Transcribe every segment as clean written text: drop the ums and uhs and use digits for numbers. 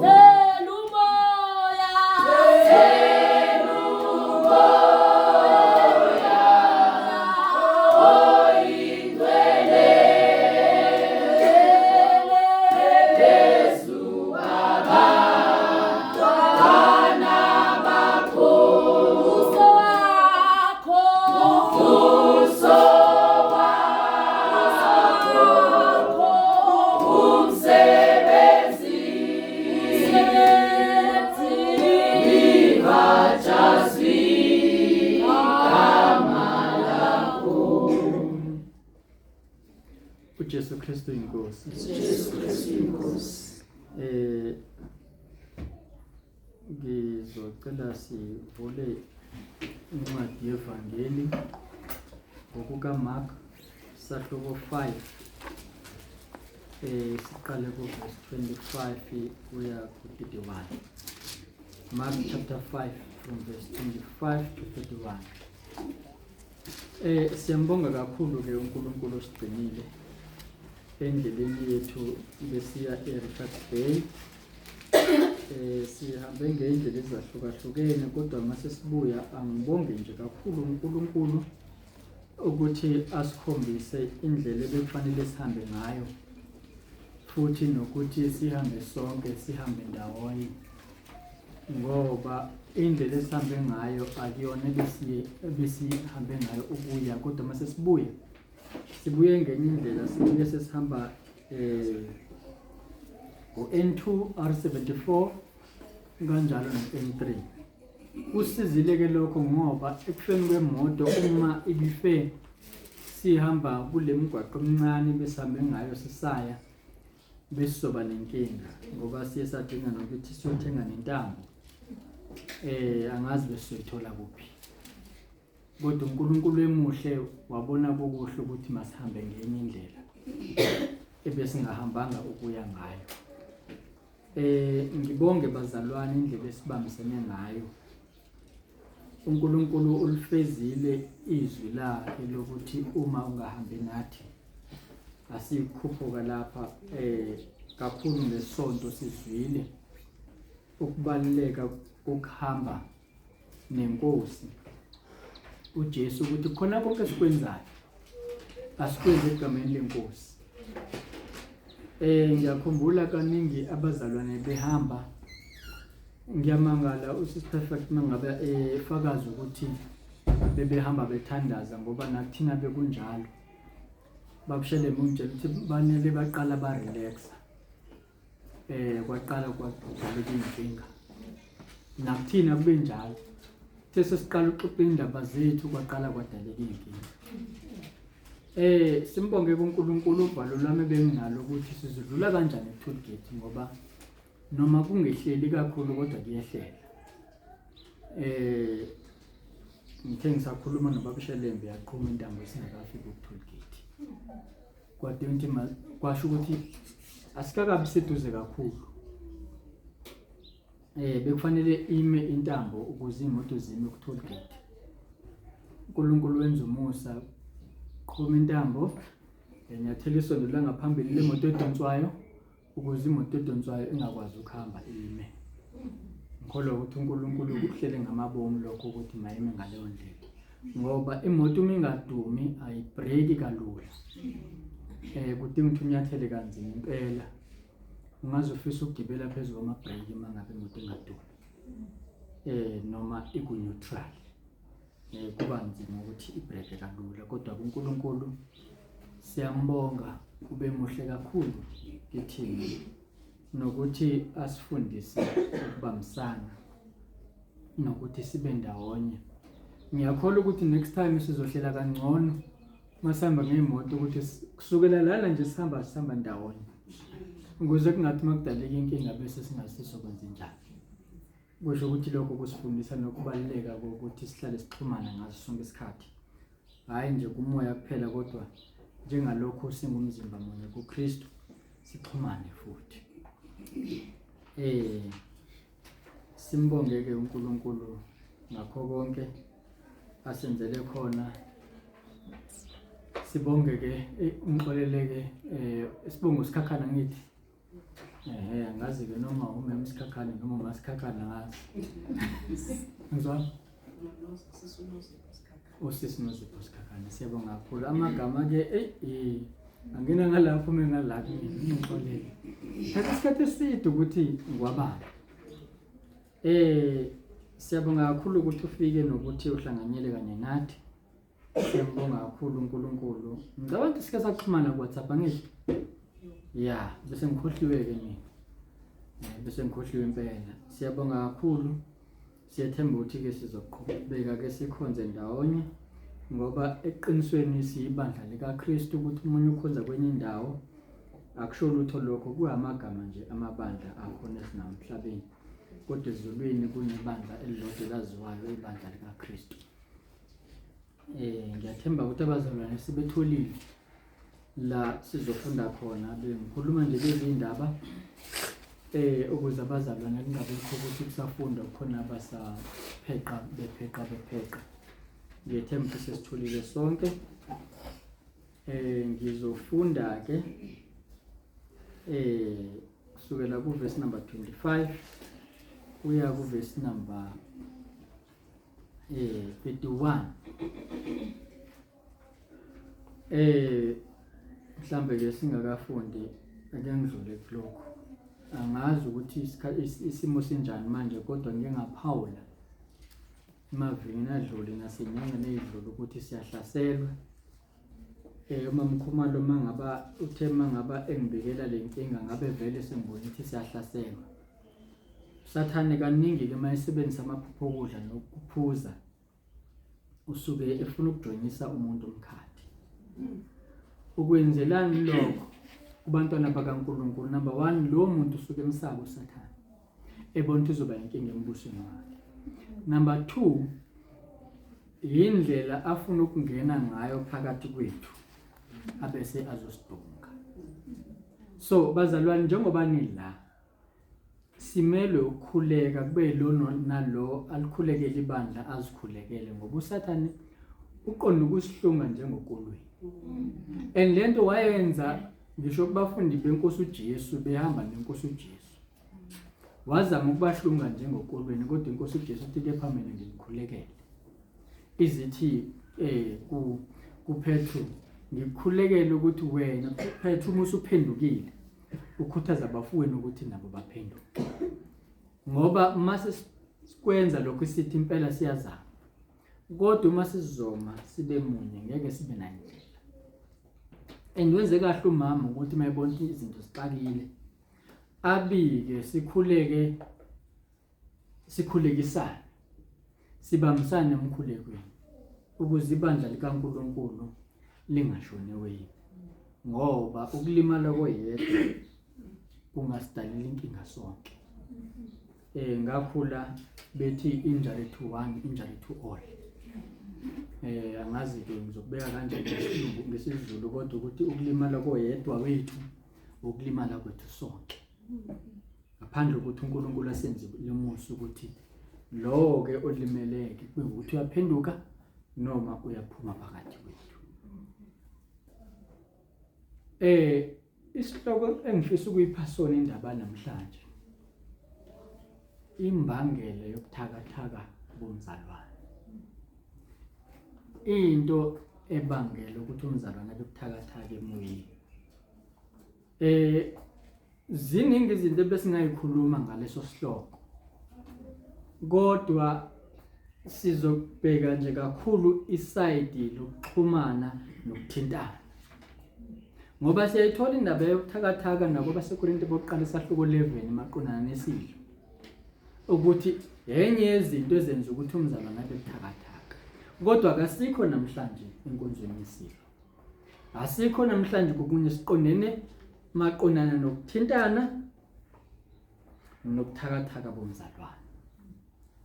Thela umoya. Thela umoya. Oyingcwele. Phezu kwabantwana bakho. Ubuso wakho. Ubuso wakho. Umsebenzi. Umsebenzi. Libatshazwe igama lakho. uJesu Kristu inkosi. Jesu Kristu inkosi. Ngizocela sivule incwadi yevangeli ngokuka Mark sahluko 5, siqale ku verse 25 kuya ku 31. Mark chapter 5 from verse 25 to 31. Siyambonga kakhulu ke uNkulunkulu osigcinile endleleni yethu besiya eRichards Bay. Sihambe ngeindlela ezahlukahlukene, kodwa mase sibuya angibonge nje kakhulu uNkulunkulu ukuthi asikhombise indlela ebekufanele sihambe ngayo, futhi nokuthi sihambe sonke, sihambe ndawonye, ngoba indlela esihambe ngayo akuyona ebesihambe ngayo ukuya, kodwa mase sibuya sibuye ngenye indlela, sibuye sesihamba ngo-N2 R74 kanjalo no-N3. Kusizile ke lokho, ngoba ekufeni kwemoto, uma ibife sihamba kule migwaqo emincane besihambe ngayo sisaya, besizoba nenkinga, ngoba siye sadinga nokuthi siyothenga nentambo, angazi besizoyithola kuphi, kodwa uNkulunkulu emuhle wabona kokuhle ukuthi masihambe ngenye indlela ebesingahambanga ukuya ngayo. Ngibonge bazalwane indlela esibambisene ngayo. uNkulunkulu ulifezile izwi lakhe lokuthi uma ungahambi nathi asikhuphuka lapha. Kakhulu ngesonto sizwile ukubaluleka kokuhamba nenkosi uJesu, ukuthi khona konke esikwenzayo asikwenze egameni lenkosi. Ngiyakhumbula kaningi abazalwane behamba, ngiyamangala uSis Perfect mangabe efakaza ukuthi bebehamba bethandaza, ngoba nakuthina bekunjalo. Babushele mungitshela ukuthi banele baqala ba relaxa, kwaqala kwadaleka inkinga. Nakuthina kube njalo, sesiqala uxoxa indaba zethu, kwaqala kwadaleka inkinga. Simbonge kuNkulunkulu. Uvalo lwami benginalo ukuthi sizodlula kanjani e-toll gate, ngoba noma kungehleli kakhulu kodwa kuyehlela. Ngithe ngisakhuluma nobaba Shelembe yaqhuma intambo esingakafiki ku-toll gate, kwadinga ukuthi kwasho ukuthi asikakabi seduze kakhulu. Bekufanele ime intambo ukuze imoto zime ku-toll gate. uNkulunkulu wenza umusa, qhuma intambo, nyathela isondo langaphambili lemoto edonswayo ukuze imoto edonswayo ingakwazi ukuhamba, ime. Ngikholwa ukuthi uNkulunkulu ukuhlele ngamabomu lokho ukuthi mayime ngaleyo ndlela, ngoba imoto uma ingadumi ayibhreki kalula. Kudinga ukuthi unyathele kanzima impela, ungaze ufise ukugibela phezu kwamabhreki uma ngabe imoto ingadumi noma iku-neutral. Kuba nzima ukuthi ibhreke kalula, kodwa kuNkulunkulu siyambonga, ube muhle kakhulu kithina nokuthi asifundise ukubambisana nokuthi sibe ndawonye. Ngiyakholwa ukuthi next time sizohlela kangcono masihamba ngey'moto, ukuthi kusukela lana nje sihamba ndawonye, ukuze kungathi uma kudaleka inkinga bese singazi sizokwenza njani. Kusho ukuthi lokho kusifundisa nokubaluleka kokuthi sihlale sixhumana ngaso sonke isikhathi, hhayi nje kumoya kuphela, kodwa njengalokhu singumzimba munye kuKristu, sixhumane futhi. Simbonge-ke uNkulunkulu ngakho konke asenzele khona. Sibonge ke ungixolele ke isibongo Sikhakhane ngithi. Ehhe angazi ke noma umem Sikhakhane noma umaSikhakhane angazi. Ngizwa? Usisi Nozipho Sikhakhane siyabonga kakhulu. Amagama ke ey angena ngalapho uma ngalapho ngixolele. Thatha isikhathi eside ukuthi ngiwabale. Siyabonga kakhulu ukuthi ufike nokuthi uhlanganyele kanye nathi. Siyambonga kakhulu uNkulunkulu. Ngicabanga ukuthi sike saxhumana ku WhatsApp angithi? Yeah, bese ngikhohliwe ke mina. Bese ngikhohliwe impela. Siyabonga kakhulu. Siyethemba ukuthi ke sizoqhubeka ke sikhonze ndawonye ngoba eqinisweni siyibandla likaKristu ukuthi umunye ukhonza kwenye indawo akusho lutho lokho kuyamagama nje amabandla akhona esinawo emhlabeni kodwa ezulwini kunebandla elilodwa elaziwayo ibandla likaKristu. Ngiyathemba ukuthi abazalwane sebetholile la sizofunda khona bengikhuluma nje lezi ndaba ukuze abazalwane kungabikho ukuthi kusafundwa khona abasapheqa bepheqa bepheqa. Ngiyethemba ukuthi sesitholile sonke. Ngizofunda ke kusukela ku verse number 25 kuya ku verse number 31. Mhlambe ke singakafundi ake ngidlule kulokho. Angazi ukuthi isimo sinjani manje kodwa ngike ngaphawula emavikini adlule nasenyangeni eyidlule ukuthi siyahlaselwa. UMamkhumalo mangaba uthe mangaba engibikela le nkinga ngabe vele sengibona ukuthi siyahlaselwa. Sathane kaningi ke mayesebenzisa amaphupho okudla nokuphuza usuke efuna ukujoyinisa umuntu umkhathi. Ukwenzelani lokho kubantwana bakaNkulunkulu? Number 1, lo muntu usuke emsaba uSathane, ebona ukuthi uzoba inkinga embusweni wakhe. Number 2, yindlela afuna ukungena ngayo phakathi kwethu abese azosidunga. So bazalwane, njengoba nila simelwe ukukhuleka kube lo nalo alikhulekele ibandla azikhulekele ngoba uSathane uqonda ukusihlunga njengokolweni. And lento wayenza ngisho kubafundi benkosi uJesu behamba nenkosi uJesu. Wazama ukubahlunga njengokolweni kodwa inkosi uJesu uthi kepha mina nginikhulekele. Izithi kuPetru ngikukhulekele ukuthi wena Petru uma usuphendukile ukhuthaza abafowenu ukuthi nabo baphenduke. Ngoba uma sikwenza lokho sithi impela siyazama. Kodwa uma sizoma sibe munye ngeke sibe nandlela. And wenze kahle umama ukuthi mayebona ukuthi izinto zixakile abike sikhuleke sikhulekisane sibambisane emkhulekweni ukuze ibandla likaNkulunkulu lingashoni eweni ngoba ukulimala koyedwa kungasidalela inkinga sonke. Ngakhula bethi injury to one, injury to all. Angazi ke ngizokubeka kanjani ngesilungu ngesiZulu kodwa ukuthi ukulimala koyedwa wethu ukulimala kwethu sonke. Ngaphandle ukuthi uNkulunkulu asenze lomusa ukuthi lowo ke olimeleke kube ukuthi uyaphenduka noma uyaphuma phakathi kwethu. Isihloko engifisa ukuyipha sona indaba namhlanje imbangela yokuthakathaka bomzalwane. Into ebangela ukuthi umzalwane abe buthakathaka emoyeni. Ziningi izinto ebesingayikhuluma ngaleso sihloko. Kodwa sizobheka nje kakhulu isayidi lokuxhumana nokuthintana. Ngoba siyayithola indaba yokuthakathaka nabo baseKorinte bokuqala isahluko 11 maqondana nesidlo. Ukuthi enye yezinto ezenza ukuthi umzalwane abe buthakathaka. Kodwa kasikho namhlanje enkonzweni yesidlo. Asikho namhlanje kokunye siqondene maqondana nokuthintana nokuthakathaka bomzalwane.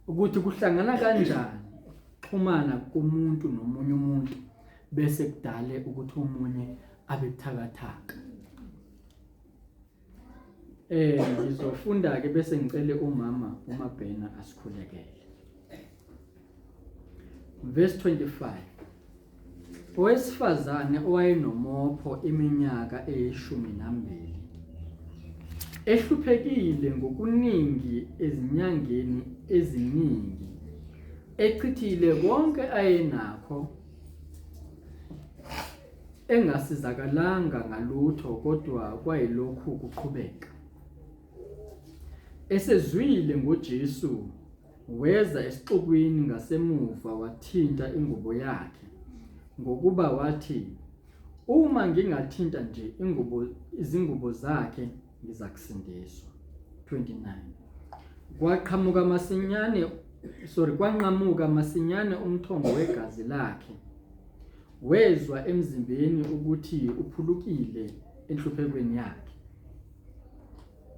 Ukuthi kuhlangana kanjani ukuxhumana komuntu nomunye umuntu bese kudale ukuthi omunye abe buthakathaka. Ngizofunda ke bese ngicele umama uMabhena asikhulekele. Verse 25. Owesifazane owayenomopho iminyaka eyishumi nambili, ehluphekile ngokuningi ezinyangeni eziningi, echithile konke ayenakho, engasizakalanga ngalutho kodwa kwayilokhu kuqhubeka. Esezwile ngoJesu, weza esixukwini ngasemuva wathinta ingubo yakhe, ngokuba wathi, uma ngingathinta nje ingubo izingubo zakhe ngizakusindiswa. 29 Kwaqhamuka masinyane sorry kwanqamuka masinyane umthombo wegazi lakhe. Wezwa emzimbeni ukuthi uphulukile enhluphekweni yakhe.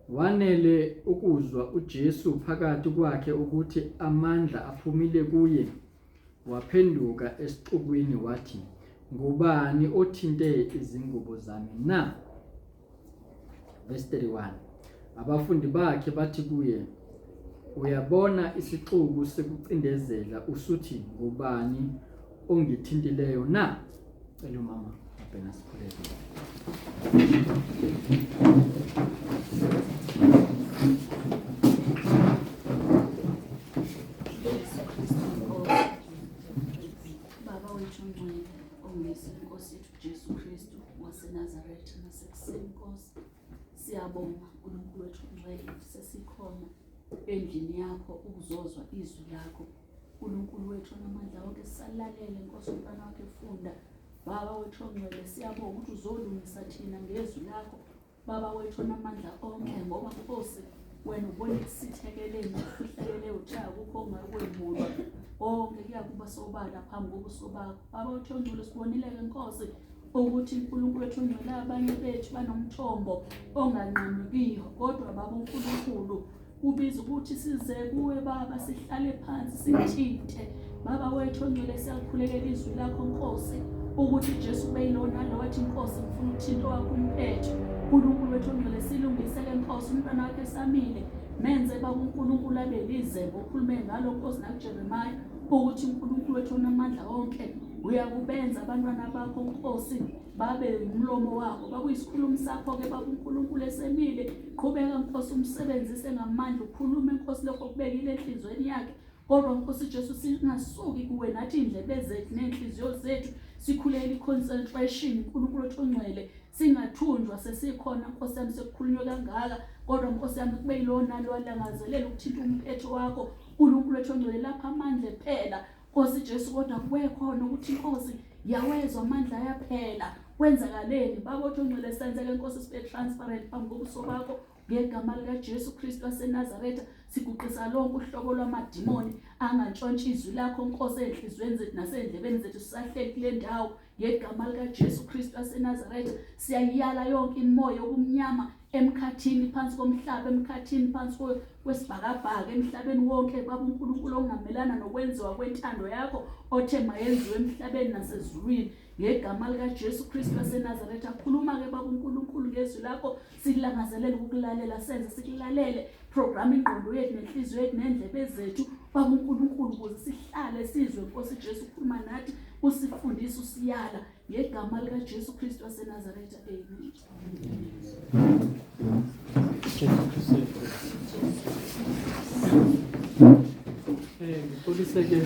Wanele ukuzwa uJesu phakathi kwakhe ukuthi amandla aphumile kuye, waphenduka esixukwini wathi, Ngubani othinte izingubo zami na? Verse 31. Abafundi bakhe bathi kuye, Uyabona isixuku sekucindezela usuthi ngubani ongithintileyo na? Cela umama abhena sikhuleke. Baba wethu ongcwele ongisi inkosi yethu Jesu Kristu waseNazaretha nasekuseni Nkosi siyabonga uNkulunkulu wethu ongcwele sesikhona endlini yakho ukuzozwa izwi lakho uNkulunkulu wethu onamandla wonke sisalalele Nkosi umntwana wakhe efunda Baba wethu ongcwele siyabonga ukuthi uzolungisa thina ngezwi lakho Baba wethu onamandla onke ngoba Nkosi wena ubona ekusitheleleni okufihlakeleyo uthe akukho ongakwembulwa konke kuyakuba sobala phambi kobuso bakho Baba wethu ongcwele sibonile-ke Nkosi ukuthi uNkulunkulu wethu ongcwele abanye bethu banomthombo onganqamukiyo kodwa Baba uNkulunkulu Ubiza ukuthi size kuwe Baba, sihlale phansi sithinte. Baba wethu ongcwele, siyakhulekela izwi lakho Nkosi, ukuthi Jesu kube yilona lo wathi Nkosi ngifuna uthinto wakho umphetho. uNkulunkulu wethu ongcwele, silungise ke Nkosi umntwana wakhe esamile. Menze Baba uNkulunkulu abe lizembe okhulume ngalo Nkosi nakuJeremiah ukuthi uNkulunkulu wethu onamandla onke uyakubenza abantwana bakho Nkosi babe umlomo wakho bakuyisikhulumi sakho-ke baba uNkulunkulu esemile. Qhubeka Nkosi umsebenzise ngamandla, ukhulume Nkosi lokho okubekile enhliziyweni yakhe. Kodwa Nkosi Jesu singasuki kuwe nathi iy'ndlebe zethu ney'nhliziyo zethu sikhulele i-concentration uNkulunkulu wethu ongcwele singathunjwa sesikhona Nkosi yami sekukhulunywe kangaka kodwa Nkosi yami kube yilona lwalangazelela ukuthinta umphetho wakho uNkulunkulu wethu ongcwele lapha amandla ephela Nkosi Jesu kodwa kube khona ukuthi inkosi yawezwa amandla ayaphela kwenzakaleni baba othi ongcwele senzeke Nkosi sibe transparent phambi kobuso bakho ngegama likaJesu Kristu waseNazaretha siguqisa lonke uhlobo lwamadimoni angantshontsha izwi lakho Nkosi enhliziyweni zethu nasendlebeni zethu sisahleli kule ndawo ngegama likaJesu Kristu waseNazaretha siyayala yonke imimoya yokumnyama emkhathini phansi komhlaba emkhathini phansi kwesibhakabhaka emhlabeni wonke baba uNkulunkulu ongamelana nokwenziwa kwentando yakho othe mayenziwe emhlabeni nasezulwini ngegama likaJesu Kristu waseNazaretha khuluma ke baba uNkulunkulu ngezwi lakho sikulangazelela ukukulalela senze sikulalele program ingqondo yethu nenhliziyo yethu nendlebe zethu baba uNkulunkulu ukuze sihlale sizwe Nkosi Jesu ukhuluma nathi usifundisa usiyala ngegama likaJesu Kristu waseNazaretha amen. Ngixolise ke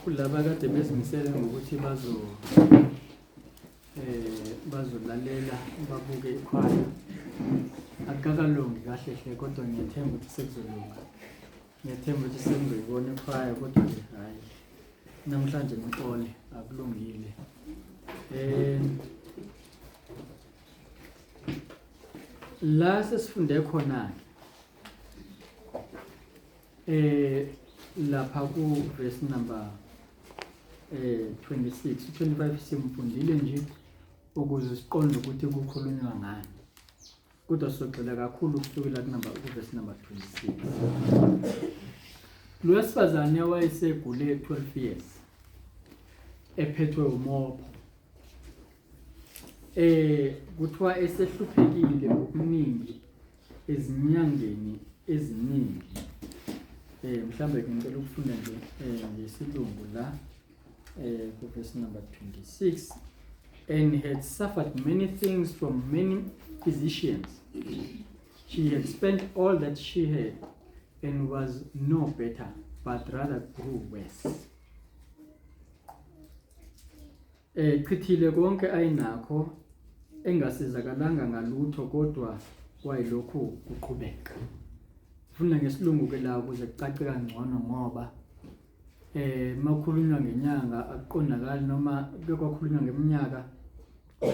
kulaba kade bezimisele ngokuthi bazo bazolalela babuke ikhwaya. Akukakalungi kahle hle kodwa ngiyathemba ukuthi sekuzolunga. Ngiyathemba ukuthi sengizoyibona ikhwaya kodwa ke hhayi namhlanje ngixole akulungile. La sesifunde khona ke lapha ku verse number 26 25 simfundile nje ukuze siqonde ukuthi kukhulunywa ngani kodwa sizogxila kakhulu kusukela ku verse number 26. Lo wesifazane wayesegule 12 years ephethwe umopho kuthiwa esehluphekile ngokuningi ezinyangeni eziningi. Mhlambe ngicela ukufunda nje ngesilungu la. Verse number 26, and had suffered many things from many physicians. She had spent all that she had and was no better, but rather grew worse. Chithile konke ayinakho, engasizakalanga ngalutho, kodwa kwayilokhu kuqhubeka. Funda ngesilungu ke la ukuze kucace kangcono, ngoba makhulunywa ngenyanga akuqondakali, noma kuke kwakhulunywa ngeminyaka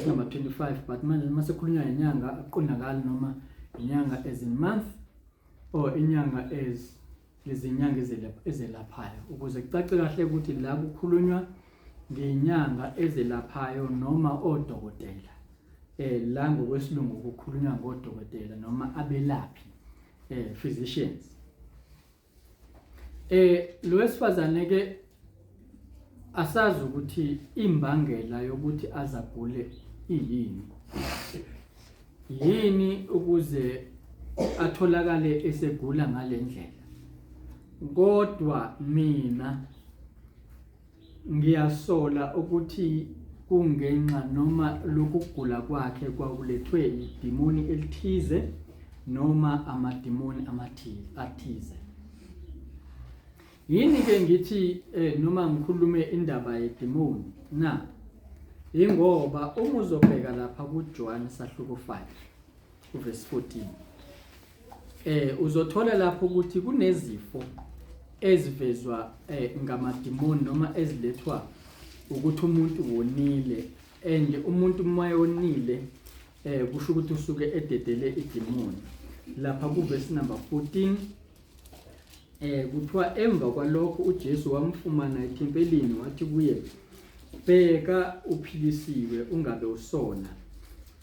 number 25, but manje mase khulunywa ngenyanga akuqondakali noma inyanga as in month or inyanga as lezinyanga ezelaphayo. Ukuze kucace kahle ukuthi la kukhulunywa ngenyanga ezelaphayo noma odokotela, la ngokwesilungu kukhulunywa ngodokotela noma abelaphi, physicians. Lo wesifazane ke asazi ukuthi imbangela yokuthi azagule iyini, yini ukuze atholakale esegula ngalendlela. Kodwa mina ngiyasola ukuthi kungenxa noma lokugula kwakhe kwakulethwe idimoni elithize noma amadimoni athize. Yini ke ngithi noma ngikhulume indaba yedimoni na? Ingoba uma uzobheka lapha kuJohn sahluko 5 uverse 14, uzothola lapho ukuthi kunezifo ezivezwa ngamadimoni noma ezilethwa ukuthi umuntu wonile, and umuntu uma yonile kusho ukuthi usuke ededele idimoni. Lapha kuverse number 14 kuthiwa emva kwalokho uJesu wamfumana ethempelini, wathi kuye, bheka, uphilisiwe, ungabe usona,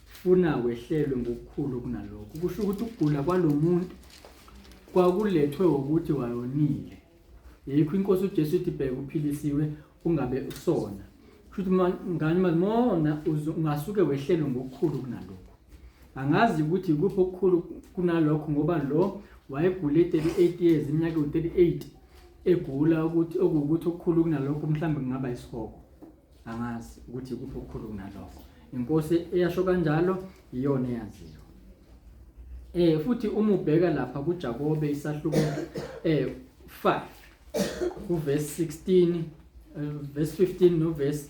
funa wehlelwe ngokukhulu kunalokho. Kusho ukuthi ukugula kwalomuntu kwakulethwe ukuthi wayonile. Yikho inkosi uJesu ithi bheka, uphilisiwe, ungabe usona. Kusho ukuthi ngani mona ungasuke wehlelwe ngokukhulu kunalokho. Angazi ukuthi ikuphi okukhulu kunalokho, ngoba lo wayegule 38 years, iminyaka ewu-38 egula, ukuthi okuwukuthi okukhulu kunalokho mhlawumbe kungaba isihogo. Angazi ukuthi ikuphi okukhulu kunalokho. Inkosi eyasho kanjalo iyona eyaziyo. Futhi uma ubheka lapha kuJakobe isahluko 5 kuverse 16, verse 15 no verse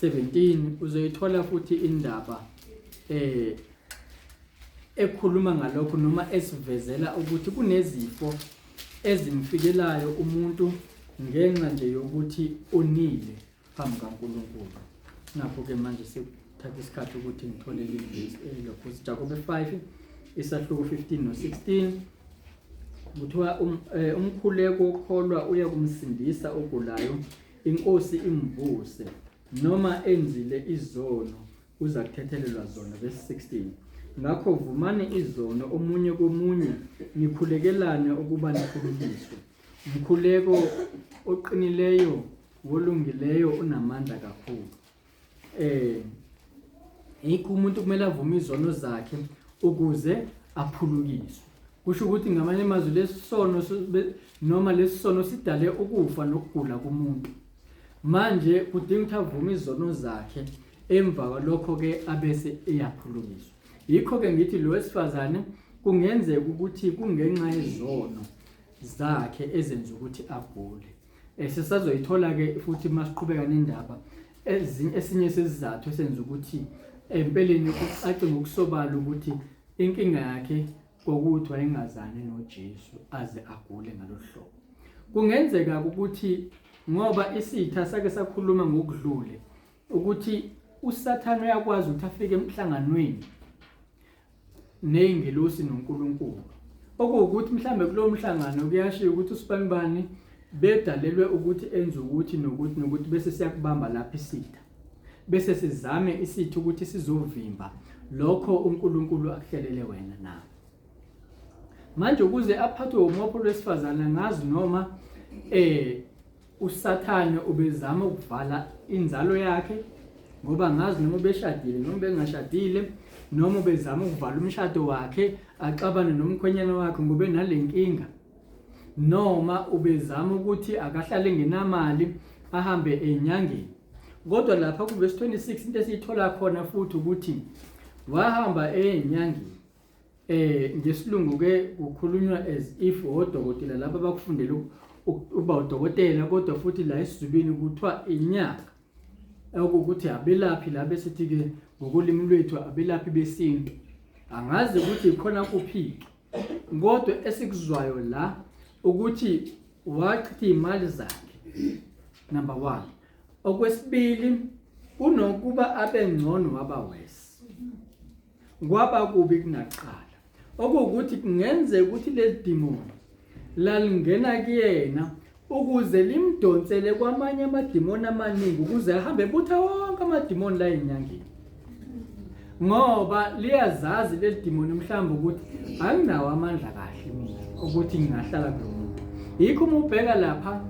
17, uzoyithola futhi indaba ekhuluma ngalokho noma esivezela ukuthi kunezifo ezimfikelayo umuntu ngenxa nje yokuthi onile phambi kaNkulunkulu. Nakho ke manje sekuthatha isikhathi ukuthi ngithole leli lokho. Jakobe 5 isahluko 15 no 16, kuthiwa umkhuleko okholwa uya kumsindisa ogulayo, inkosi imvuse, noma enzile izono uza kuthethelelwa zona. Verse 16, ngakho vumani izono omunye komunye, nikhulekelane ukuba niphulukiswe. Umkhuleko oqinileyo wolungileyo unamandla kakhulu. Yikho umuntu kumele avume izono zakhe ukuze aphulukiswe. Kusho ukuthi ngamanye amazwi lesisono noma lesisono sidale ukufa nokugula kumuntu. Manje kudinga ukuthi avume izono zakhe, emva kwalokho ke abese eyaphulukiswa. Yikho ke ngithi lo wesifazane kungenzeka ukuthi kungenxa yezono zakhe ezenza ukuthi agule. Sisazoyithola ke futhi masiqhubeka nendaba esinye sesizathu esenza ukuthi empeleni kucace ngokusobala ukuthi inkinga yakhe kokuthi wayengazani noJesu aze agule ngalohlobo. Kungenzeka ukuthi ngoba isitha sake sakhuluma ngokudlule ukuthi uSathane uyakwazi ukuthi afike emhlanganweni nezingelosi noNkulunkulu, okuwukuthi mhlambe kulowo mhlangano kuyashiwo ukuthi usibanibani bedalelwe ukuthi enze ukuthi nokuthi nokuthi, bese siyakubamba lapha isitha, bese sizame isitha ukuthi sizovimba lokho uNkulunkulu akuhlelele wena nawe. Manje ukuze aphathwe umopho lwesifazane, ngazi noma uSathane ubezama ukuvala inzalo yakhe, ngoba ngazi noma ubeshadile noma bengashadile, noma ubezama ukuvala umshado wakhe axabane nomkhwenyana wakhe ngoba enalenkinga, Noma ubezama ukuthi akahlale ngenamali ahambe enyangeni. Kodwa lapha kuverse 26 into esiyithola khona futhi ukuthi wahamba enyangeni. Ngesilungu ke kukhulunywa as if odokotela laba bakufundela ukuba udokotela kodwa futhi la esiZulwini kuthiwa inyanga. Okuwukuthi abelaphi la besithi ke ngokolimi lwethu abelaphi besintu. Angazi ukuthi khona kuphi kodwa esikuzwayo la ukuthi wachitha imali zakhe number 1. Okwesibili kunokuba abe ngcono waba worse. Kwaba kubi kunaqala. Okuwukuthi kungenzeka ukuthi leli demon lalingena kuyena ukuze limdonsele kwamanye amadimoni amaningi ukuze ahambe ebutha wonke amadimoni la enyangeni. Ngoba liyazazi leli demoni mhlawumbe ukuthi anginawo amandla kahle mina ukuthi ngingahlala kulo muntu. Yikho uma ubheka lapha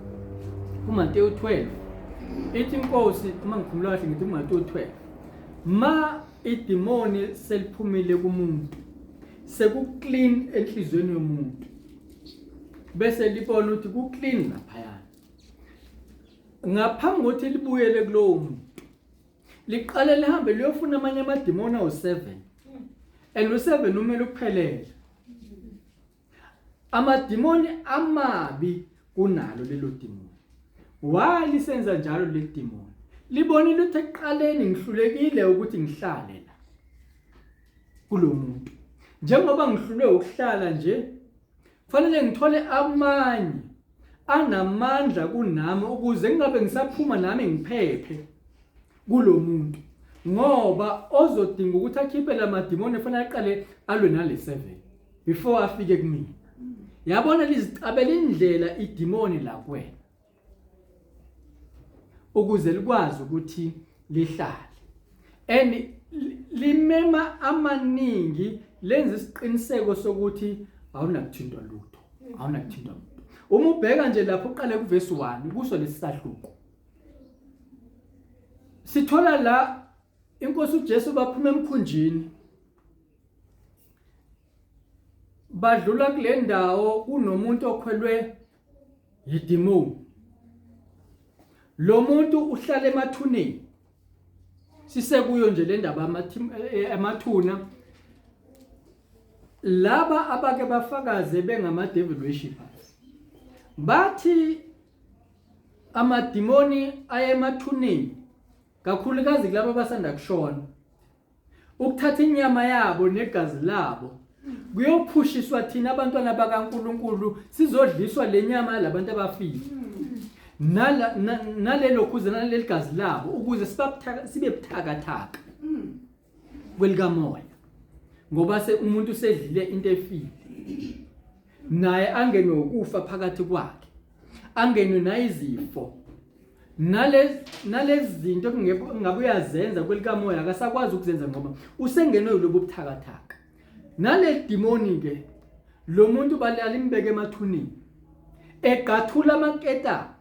kuMateyu 12 ithi inkosi uma ngikhumula kahle ngithi kuMateyu 12 ma idimoni seliphumile kumuntu sekuclean enhlizweni yomuntu bese libona ukuthi kuclean laphayana ngaphambi kokuthi libuyele kulowo muntu liqale lihambe liyofuna amanye amadimoni awu-7 and u-7 umele ukuphelela amadimoni amabi kunalo lelo dimoni. Why lisenza njalo leli dimoni? Libonile ukuthi ekuqaleni ngihlulekile ukuthi ngihlale la kulo muntu. Njengoba ngihlulwe ukuhlala nje, kufanele ngithole amanye anamandla kunami ukuze ngingabe ngisaphuma nami ngiphephe kulo muntu. Ngoba ozodinga ukuthi akhiphe lamadimoni kufanele aqale alwe nale 7 before afike kumina. Yabona lizicabela indlela idimoni la kuwena ukuze likwazi ukuthi lihlale. And limema amaningi lenza isiqiniseko sokuthi awunakuthintwa lutho, awunakuthintwa muntu. Uma ubheka nje lapho uqale kuverse 1 kuso lesisahluko. Sithola la inkosi uJesu baphuma emkhunjini. Badlula kule ndawo kunomuntu okhwelwe yidimoni. Lo muntu uhlala emathuneni. Sisekuyo nje le ndaba emathuna. Laba abake bafakaze bengama devil worshippers. Bathi amadimoni ayemathuneni kakhulukazi kulabo abasanda kushona. Ukuthatha inyama yabo negazi labo kuyophushiswa thina abantwana bakaNkuluNkulu sizodliswa lenyama yalabantu abafile. Nala nalelo khuze naleli gazi labo ukuze sibe buthakathaka kwelikamoya. Ngoba se umuntu usedlile into efile. Naye angenwe ukufa phakathi kwakhe. Angenwe nayizifo. Nalezi zinto ngabe uyazenza kwelikamoya akasakwazi ukuzenza ngoba usengenwe yilobu buthakathaka. Nale demoni ke lo muntu balala imbeke emathuneni egqathula amaketanga.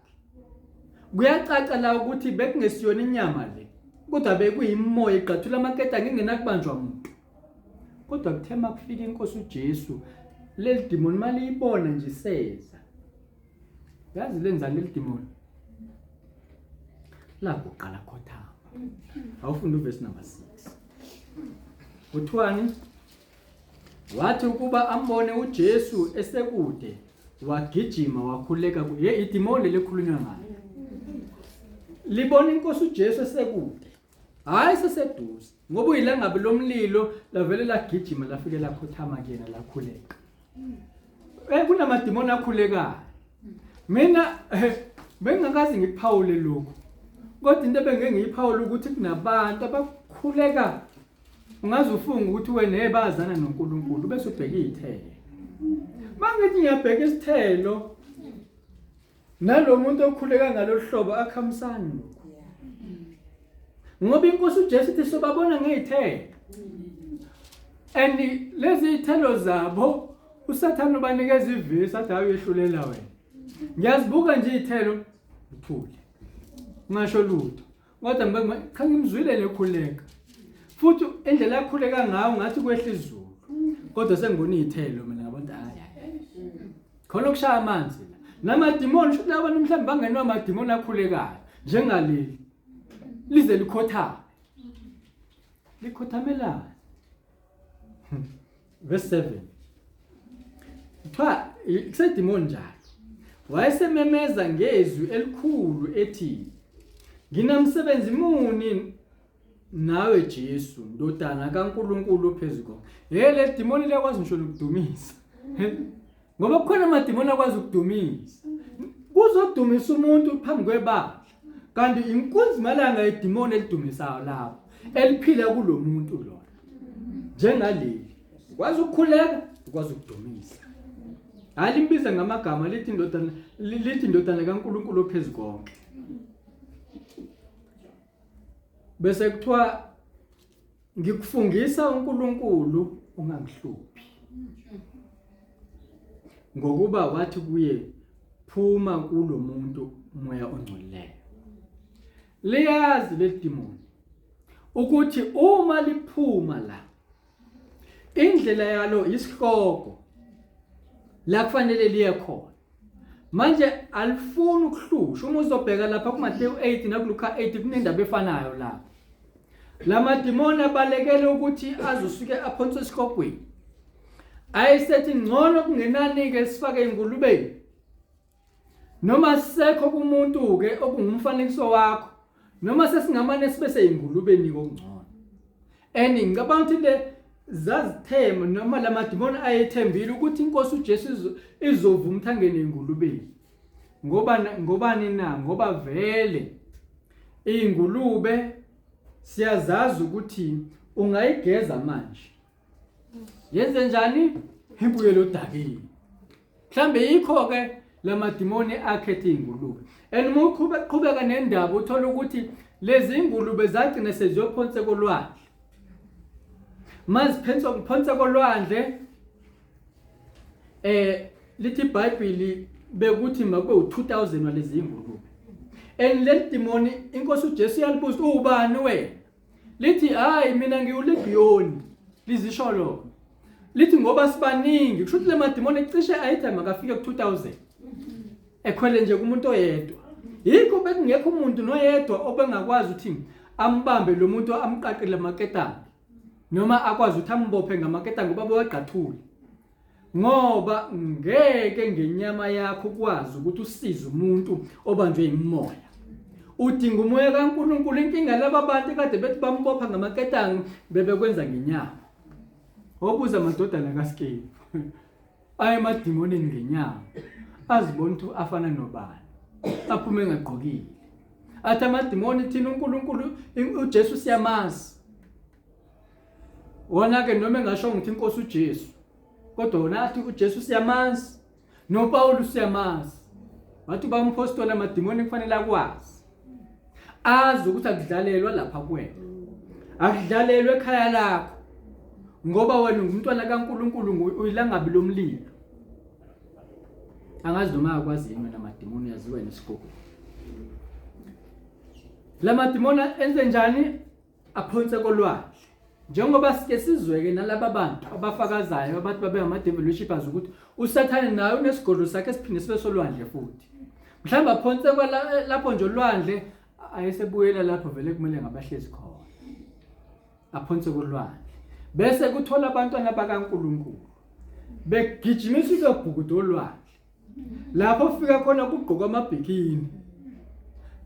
Kuyacaca la ukuthi bekungesiyona inyama le kodwa bekuyimoya igqathula amaketanga ingenakubanjwa muntu. Kodwa kuthe makufika inkosi uJesu leli demoni maliyibona nje seza. Yazi lenzani leli demoni? Laguqa lakhothama. Awufunda uverse number 6. Kuthiwani? Wathi ukuba ambone uJesu esekude wagijima wakhuleka kuye. Idimoni lelikhulunywa ngayo. Libona inkosi uJesu esekude. Hayi seseduze ngoba uyilangabi lomlilo lavele lagijima lafike lakhothama kuyena lakhuleka. Kunamadimoni akhulekayo. Mina bengingakaze ngikuphawule lokhu. Kodwa into ebengeke ngiyiphawule ukuthi kunabantu abakhuleka ungaze ufunge ukuthi wena hey bazana noNkulunkulu bese ubheka izithelo. Mangithi ngiyabheka isithelo nalo muntu okhuleka ngalolu hlobo akhamisani lokho. Ngoba inkosi uJesu ithi sobabona ngezithelo. And lezi zithelo zabo uSathane ubanikeza ivesi athi awuyehlulela wena. Ngiyazibuka nje izithelo uthule. Ngasho lutho. Kodwa cha ngimzwile lekhuleka. Futhi indlela akhuleka ngayo ngathi kwehla izulu. Kodwa sengibona izithelo mina ngabona hayi. Khona okushaya amanzi la. Namadimoni shuthi laba bantu mhlawumbe bangenwa amadimoni akhulekayo njengaleli. Lize likhothame. Likhothamelana. Verse 7. Kuthiwa kusedimoni njalo. Wayesememeza ngezwi elikhulu ethi Nginamsebenzi muni nawe Jesu ndodana kaNkuluNkulu phezu konke. Hey le demoni liyakwazi ngisho nokudumisa. Ngoba kukhona amadimoni akwazi ukudumisa. Kuzodumisa umuntu phambi kwebandla. Kanti inkunzi malanga yedimoni elidumisayo lapho eliphila kulomuntu lona. Njengaleli. Ukwazi ukukhuleka, ukwazi ukudumisa. Hayi limbiza ngamagama lithi indodana lithi indodana kaNkuluNkulu ophezu konke. Bese kuthiwa ngikufungisa uNkulunkulu ungangihluphi. Ngokuba wathi kuye phuma kulomuntu umoya ongcolileyo. Liyazi leli demon ukuthi uma liphuma la indlela yalo isihloko la kufanele liye khona. Manje alifuni ukuhlushwa. Uma uzobheka lapha kuMateyu 8 nakuLuka 8 kunendaba efanayo lapho. Lamadimoni abalekele ukuthi azosuke aphonswe esikogweni. Ayesethi ngcono kungenani-ke sifake ingulubeni. Noma sisekho kumuntu-ke okungumfanekiso wakho noma sesingamane sibe seyingulubeni kokungcono. And ngicabanga ukuthi le zazithemba noma lamadimoni ayethembile ukuthi inkosi uJesu izovuma ukuthi angene engulubeni. Ngoba ngobani na? Ngoba vele ingulube siyazazi ukuthi ungayigeza manje. Yenze njani? Ibuyele odakeni. Mhlambe yikho ke lamadimoni akhethe ingulube. And uma uqhubeka nendaba uthola ukuthi lezi ingulube zagcina seziyophonse kolwandle. Maziphonse kuphonse kolwandle eh lithi iBhayibheli bekuthi makube u2000 walezi ingulube. And leli demoni inkosi uJesu yalibuza ubani wena? Lithi hayi mina ngiwulegiyoni lizisho lona. Lithi ngoba sibaningi kusho ukuthi le madimoni cishe ayithi makafike ku-2000 ekhwele nje kumuntu oyedwa. Yikho bekungekho umuntu noyedwa obengakwazi ukuthi ambambe lo muntu amqaqele amaketane noma akwazi ukuthi ambophe ngamaketane ngoba bewagqathule. Ngoba ngeke ngenyama yakho ukwazi ukuthi usize umuntu obanjwe imimoya. Udinga umoya kaNkuluNkulu. Inkinga laba bantu kade bethi bambopha ngamaketango bebekwenza ngenyama. Obuza amadodana kaSkevu. Aye emadimonini ngenyama. Azibona ukuthi afana nobani. Aphume engagqokile. Athi amadimoni thina uNkulunkulu uJesu siyamazi. Wona ke noma engasho ngithi inkosi uJesu kodwa wona athi uJesu siyamazi noPawulu siyamazi. Wathi uba umpostoli amadimoni kufanele akwazi. Azi ukuthi akudlalelwa lapha kuwena. Akudlalelwa ekhaya lakho. Ngoba wena ungumntwana kaNkuluNkulu uyilangabi lomlilo. Angazi noma akwazi yini wena amadimoni uyaziwa nesigogo. Lamadimoni enze njani? Aphonse kolwandle. Njengoba sike sizweke nalaba bantu abafakazayo abathi babe ngama-devil worshippers ukuthi uSathane naye unesigodlo sakhe esiphinde sibe solwandle futhi. Mhlawumbe aphonse lapho nje olwandle ayesebuyela lapho vele kumele ngabahlezi khona. Aphonse kolwandle. Bese kuthola abantwana bakaNkulunkulu begijimisa ukuyobhukuda olwandle. Lapho ufika khona kugqokwa amabhikini.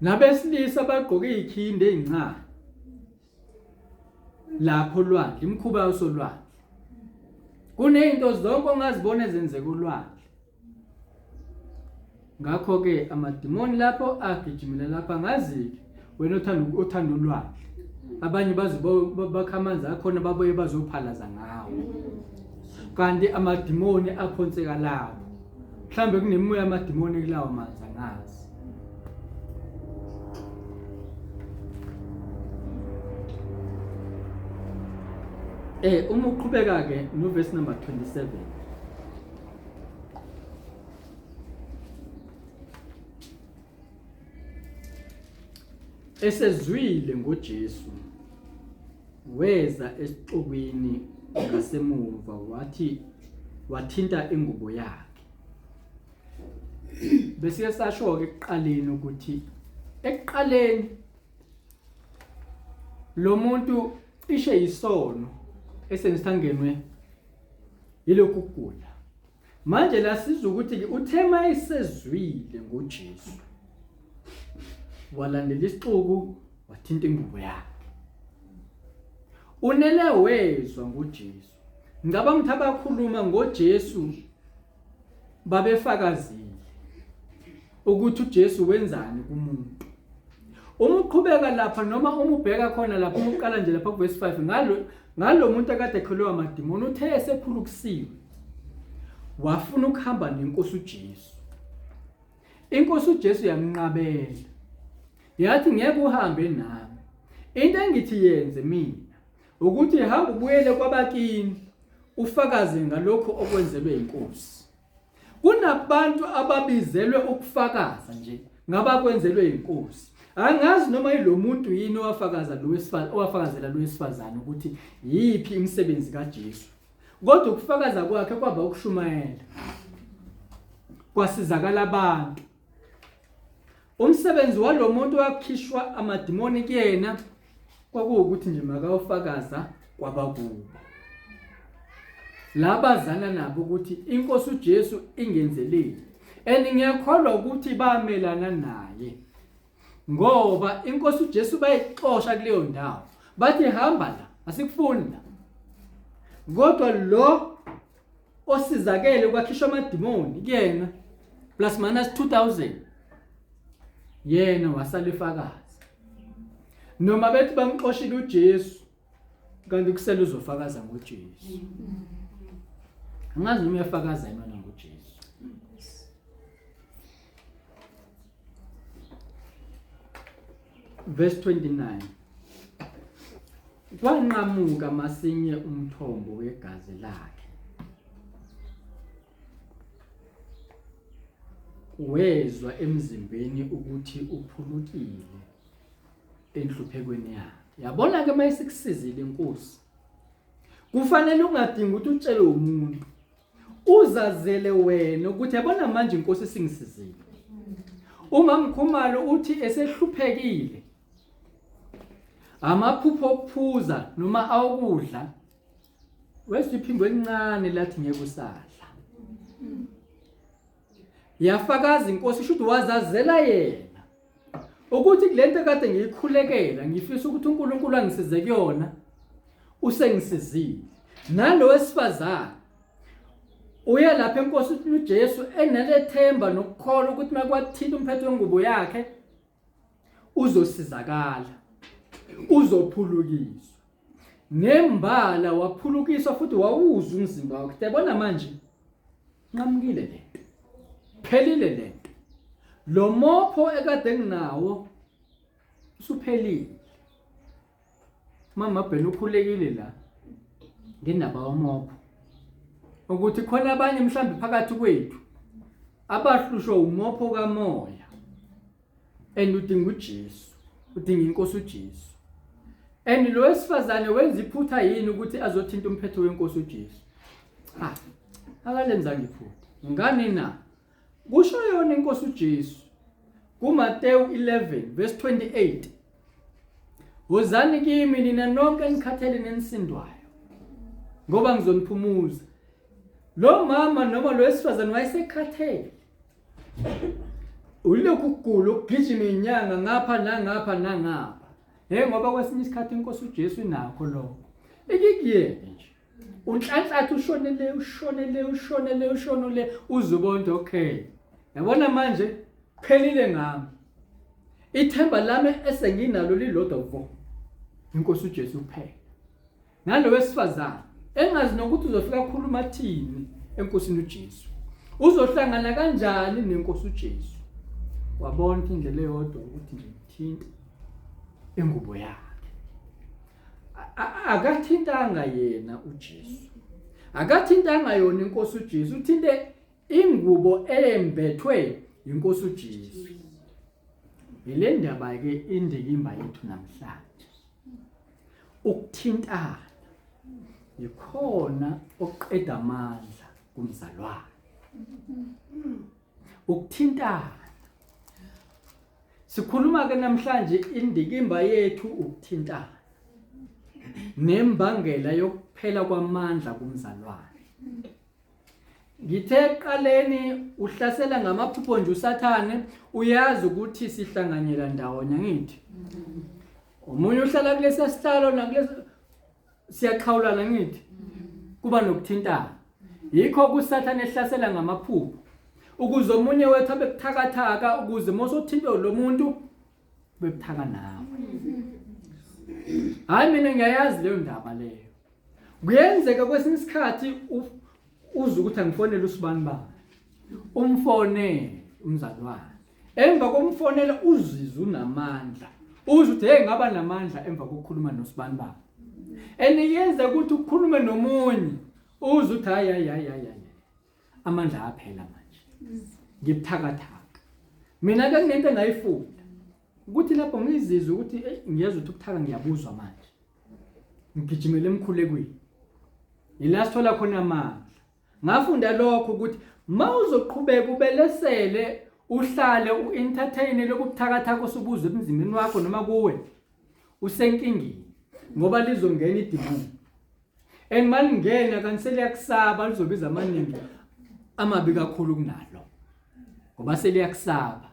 Nabesilisa bagqoke izikhindi ezincane. Lapho olwandle, imikhuba yosolwandle. Kunezinto zonke ongazibona ezenzeka olwandle. Ngakho-ke amadimoni lapho agijimela lapha ngazi-ke wena othanda othanda ulwandle. Abanye baze bakha amanzi akhona babuye bazophalaza ngawo. Kanti amadimoni aphonseka lapho. Mhlambe kunemimoya amadimoni kulawo manzi angazi. Eh uma uqhubeka ke no verse number 27. Esezwile ngoJesu weza esixukwini ngasemuva wathi wathinta ingubo yakhe. Bese sasho ke ekuqaleni ukuthi ekuqaleni lo muntu cishe yisono esengisangenwe yilokhu kugula. Manje la sizwa ukuthi ke uthe mayesezwile ngoJesu walandela isixuku wathinta ingubo yakhe. Unele wezwa ngoJesu. Ngicabanga ukuthi abakhuluma ngoJesu babefakazile ukuthi uJesu wenzani kumuntu. Uma uqhubeka lapha noma uma ubheka khona lapha uma uqala nje lapha kuverse 5 ngalo ngalo muntu akade ekhulwa amadimoni uthe esephulukusiwe wafuna ukuhamba nenkosi uJesu. Inkosi uJesu yamnqabela. Yathi ngeke uhambe nami. Into engithi yenze mina ukuthi hamba ubuyele kwabakini ufakaze ngalokho okwenzelwe inkosi. Kunabantu ababizelwe ukufakaza nje ngabakwenzelwe inkosi. Angazi noma ilomuntu yini owafakaza lo wesifazane owafakazela lo wesifazane ukuthi yiphi imisebenzi kaJesu. Kodwa ukufakaza kwakhe kwaba ukushumayela. Kwasizakala abantu. Umsebenzi walomuntu wakhishwa amadimoni kuyena kwakuwukuthi nje makayofakaza kwabakubo. Labazana nabo ukuthi inkosi uJesu ingenzelile. And ngiyakholwa ukuthi bamelana naye. Ngoba inkosi uJesu bayixosha kuleyo ndawo. Bathi hamba la, asikufuni la. Kodwa lo osizakele kwakhishwa amadimoni kuyena plus minus 2000 yena wasala efakaza noma bethi bamxoshile uJesu kanti kusele uzofakaza ngoJesu angazi noma uyafakaza yini wena ngoJesu. Verse 29 Kwanqamuka masinye umthombo wegazi lakhe. Wezwa emzimbeni ukuthi uphulukile enhluphekweni yakhe. Yabona ke mayisikusizile inkosi. Kufanele ungadingi ukuthi utshele umuntu. Uzazele wena ukuthi yabona manje inkosi isingisizile. Umamkhumalo uthi esehluphekile amaphupho okuphuza noma awokudla wezwa iphimbo elincane lathi ngeke usadla yafakaza inkosi shuthi wazazela yena ukuthi kulento kade ngiyikhulekela ngifisa ukuthi uNkulunkulu angisize kuyona usengisizile nalo wesifazane uye lapha enkosi uJesu enalethemba nokukholwa ukuthi makwathinta umphetho wengubo yakhe uzosizakala uzophulukiswa nembala waphulukiswa futhi wawuzwa umzimba wakhe yabona manje nqamukile lento phelile lento lo mopho ekade nginawo usuphelile mama Bhena ukhulekile la ngendaba yomopho ukuthi khona abanye mhlambi phakathi kwethu abahlushwa umopho kamoya and udinga uJesu udinga inkosi uJesu and lo wesifazane wenza iphutha yini ukuthi azothinta umphetho wenkosi uJesu cha akalenzanga iphutha ngani na kusho yona inkosi uJesu kuMateyu 11 verse 28 Wozani kimi nina nonke enikhathele nenisindwayo ngoba ngizoniphumuza lo mama noma lo wesifazane wayesekhathele ulokhu kugula ukugijima inyanga ngapha nangapha nangapha hey ngoba kwesinye isikhathi inkosi uJesu inakho lokho ikikuyeke nje unhlanhlatha ushonele ushonele ushonele ushonele uzubona okay yabona manje phelile ngami ithemba lami esenginalo lilodwa vo inkosi uJesu kuphela nalo wesifazane engazi nokuthi uzofika khuluma thini enkosini uJesu uzohlangana kanjani nenkosi uJesu wabona indlela eyodwa ukuthi nje ngithinte ingubo yakhe akathintanga yena uJesu akathintanga yona inkosi uJesu uthinte ingubo eyembethwe inkosi uJesu ile ndaba ke indikimba yethu namhlanje ukuthintana yikhona okuqeda amandla kumzalwane ukuthintana. Sikhuluma ke namhlanje indikimba yethu ukuthintana nembangela yokuphela kwamandla kumzalwane. Ngithe ekuqaleni uhlasela ngamaphupho nje uSathane uyazi ukuthi sihlanganyela ndawonye ngithi. Omunye uhlala kulesa sihlalo nakulesa siyaxhawulana ngithi. Kuba nokuthintana. Yikho kuSathane ehlasela ngamaphupho. Ukuze omunye wethu abe buthakathaka ukuze mosothintwe lo muntu bebuthaka nawe. Hayi mina ngiyayazi leyo ndaba leyo. Kuyenzeka kwesinye isikhathi uze ukuthi angifonele usibani bani. Umfonele umzalwane. Emva komfonela uzizwe unamandla. Uzwe ukuthi hey ngaba namandla emva kokukhuluma nosibani bani. And yenza ukuthi ukhulume nomunye uzwe ukuthi hayi hayi hayi hayi. Amandla aphela manje. Ngibuthakathaka. Mina ke kunento engayifunda. Ukuthi lapho ngizizwe ukuthi hey ngiyezwa ukuthi ubuthaka ngiyabuzwa manje. Ngigijimele emkhulekweni. Yila sithola khona amandla. Ngafunda lokho ukuthi mawuzoqhubeka ubelesele uhlale u-entertain lokubuthakathaka osubuzwe emzimbeni wakho noma kuwe usenkingeni ngoba lizongena idimoni and malingena kanti seliyakusaba lizobiza amaningi amabi kakhulu kunalo ngoba seliyakusaba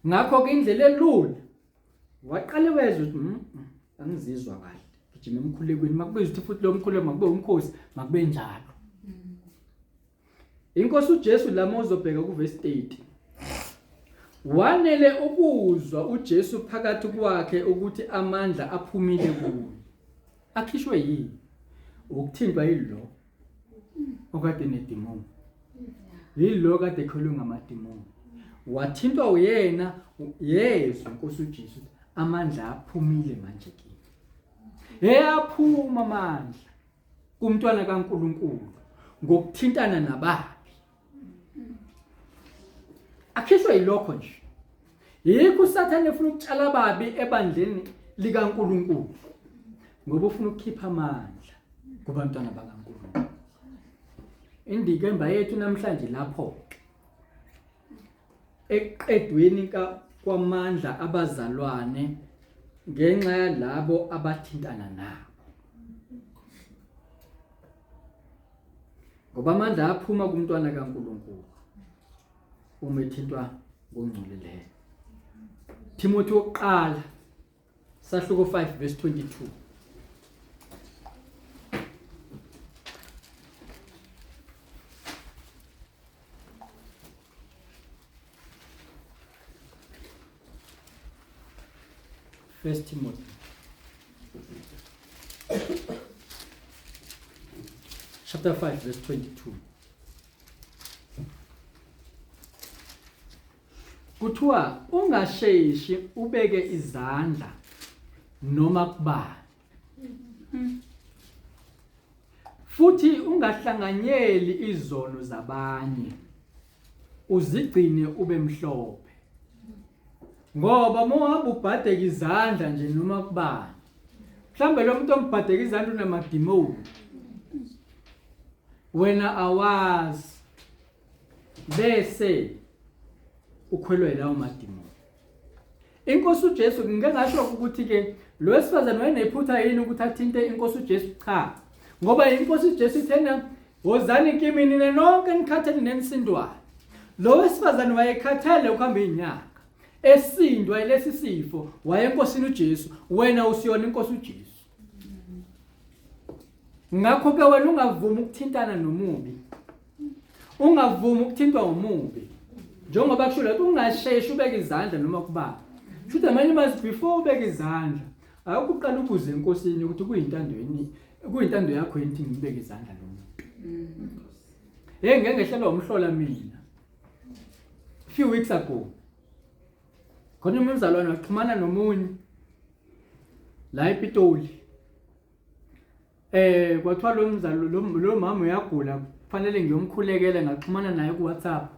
ngakho ke indlela elula waqale wezwa ukuthi mm, mm, angizizwa kahle gijima emkhulekweni makubiza ukuthi futhi lo mkhuleko makube umkhosi makube njalo inkosi uJesu lama uzobheka kuverse 30 wanele ukuzwa uJesu phakathi kwakhe ukuthi amandla aphumile kuye akhishwe yini ukuthintwa yilo okade nedimoni yilo kade ekhulwe ngamadimoni wathintwa uyena yezwa inkosi uJesu amandla aphumile manje kimi eyaphuma amandla kumntwana kaNkuluNkulu ngokuthintana nababi akhishwe yilokho nje yikho uSathane efuna ukutshala ababi ebandleni likaNkuluNkulu ngoba ufuna ukukhipha amandla kubantwana bakaNkulunkulu. Indikemba yethu namhlanje lapho ekuqedweni kwamandla abazalwane ngenxa yalabo abathintana nabo. Ngoba amandla aphuma kumntwana kaNkulunkulu uma ethintwa ngongcolileyo. Timothy wokuqala Sahluko 5 verse 22. First Timothy. Chapter 5 verse 22. Kuthiwa ungasheshi ubeke izandla noma kubani. Futhi ungahlanganyeli izono zabanye. Uzigcine ube mhlophe. Ngoba uma uhamba ubhadeka izandla nje noma kubani. Mhlambe lo muntu ombhadeka izandla unamadimoni. Wena awazi. Bese ukhwelwe lawo madimoni. Inkosi uJesu ngike ngasho ukuthi ke lo wesifazane wayenephutha yini ukuthi athinte inkosi uJesu cha ngoba inkosi uJesu ithena wozani kimi nina nonke nikhathele nenisindwayo lo wesifazane wayekhathele ukuhamba izinyanga esindwa lesi sifo wayenkosini uJesu wena usiyona inkosi uJesu Ngakho ke wena ungavumi ukuthintana nomubi. Ungavumi ukuthintwa umubi. Njengoba kusho lapho ungasheshi ubeke izandla noma kubaba. Shuthi amanye amazwi before ubeke izandla, awukuqala ubuze enkosini ukuthi kuyintando yini, kuyintando yakho yini ukuthi ngibeke izandla lo muntu. Hey ngeke ngehlelwa umhlola mina. Few weeks ago. Khona umzalwane waxhumana nomunye la ePitoli. Eh kwathiwa lo mzalo lo mama uyagula kufanele ngiyomkhulekela ngaxhumana naye ku WhatsApp.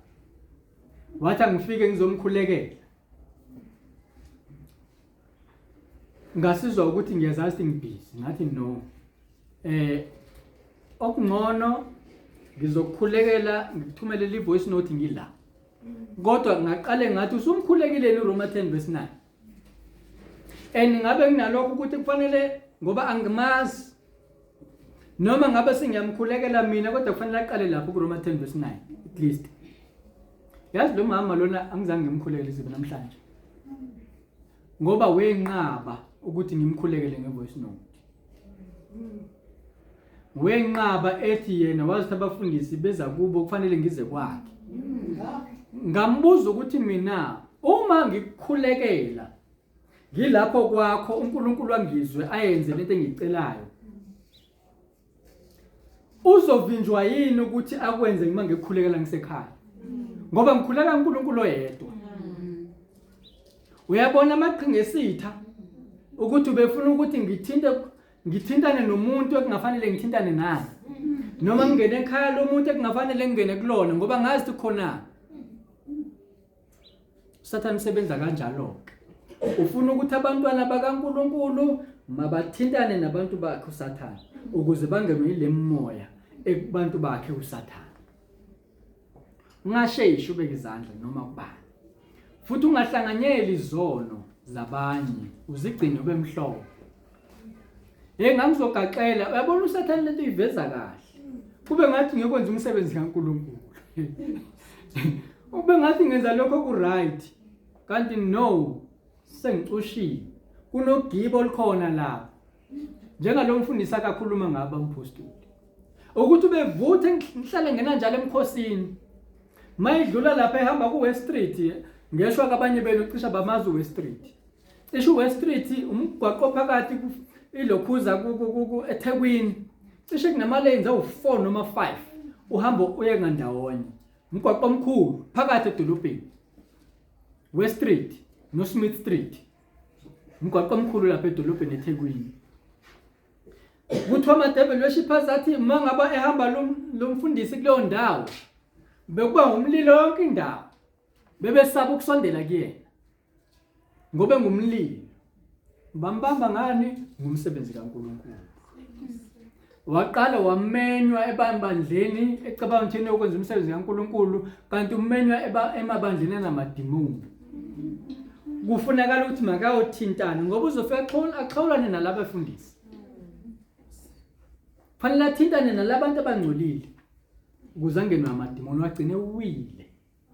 Wathi angifike ngizomkhulekela. Ngasizwa ukuthi ngiyazazi ukuthi ngibhizi ngathi no. Eh okungcono ngizokukhulekela ngikuthumelele i-voice note ngila. Kodwa ngaqale ngathi usumkhulekile uRoma 10 verse 9. And ngabe nginalokho ukuthi kufanele ngoba angimazi noma ngabe sengiyamkhulekela mina kodwa kufanele aqale lapho kuRoma 10 verse 9 at least. Yazi lo mama lona angizange ngimkhulekele izibe namhlanje. Ngoba wenqaba ukuthi ngimkhulekele ngevoice note. Wenqaba ethi yena wazi abafundisi beza kubo kufanele ngize kwakhe. Ngambuza ukuthi mina uma ngikukhulekela ngilapho kwakho uNkulunkulu angizwe ayenze lento engiyicelayo. Uzovinjwa yini ukuthi akwenze uma ngikukhulekela ngisekhaya? Ngoba ngikhuleka uNkulunkulu oyedwa. Uyabona amaqhinga esitha ukuthi ubefuna ukuthi ngithinte ngithintane nomuntu ekungafanele ngithintane naye. Noma ngingene ekhaya lomuntu ekungafanele ngingene kulona ngoba ngazi ukuthi khona. Sathane usebenza kanjalo ke. Ufuna ukuthi abantwana bakaNkuluNkulu mabathintane nabantu bakhe uSathane ukuze bangenwe yile moya ekubantu bakhe uSathane. Ungasheshi ubeke izandla noma kubani. Futhi ungahlanganyeli izono zabanye, uzigcine ube mhlophe. Hey ngangizogaxela, uyabona uSathane lento uyiveza kahle. Kube ngathi ngiyokwenza umsebenzi kaNkuluNkulu. Ube ngathi ngenza lokho ku right. Kanti no, sengicushiwe. Kunogibo olukhona lapho. Njengalo mfundisi akakhuluma ngabo umphostoli. Ukuthi ubevuthe ngihlale ngena njalo emkhosini. Mayidlula lapha ehamba ku West Street, ngeshwa kabanye benu cisha bamazi West Street. Cishe uWest Street umgwaqo phakathi ilokhuza ku eThekwini. Cishe kunama lanes awu4 noma 5 uhamba uye ngandawonye. Umgwaqo omkhulu phakathi edolobheni. West Street no Smith Street. Umgwaqo omkhulu lapha edolobheni eThekwini. Kuthiwa amadevil worshippers athi uma ngaba ehamba lo mfundisi kuleyo ndawo bekuba ngumlilo yonke indawo. Bebesaba ukusondela kuyena. Ngoba ngumlilo. Bambamba ngani? Ngumsebenzi kaNkuluNkulu. Waqala wamenywa ebandleni ecabanga ukuthi yena ukwenza umsebenzi kaNkuluNkulu kanti umenywa emabandleni anamadimoni. Kufunakala ukuthi makayothintana ngoba uzofika axhawulane nalaba bafundisi. Fanele athintane nalabantu abangcolile ukuze angenwe amadimoni wagcine uwile.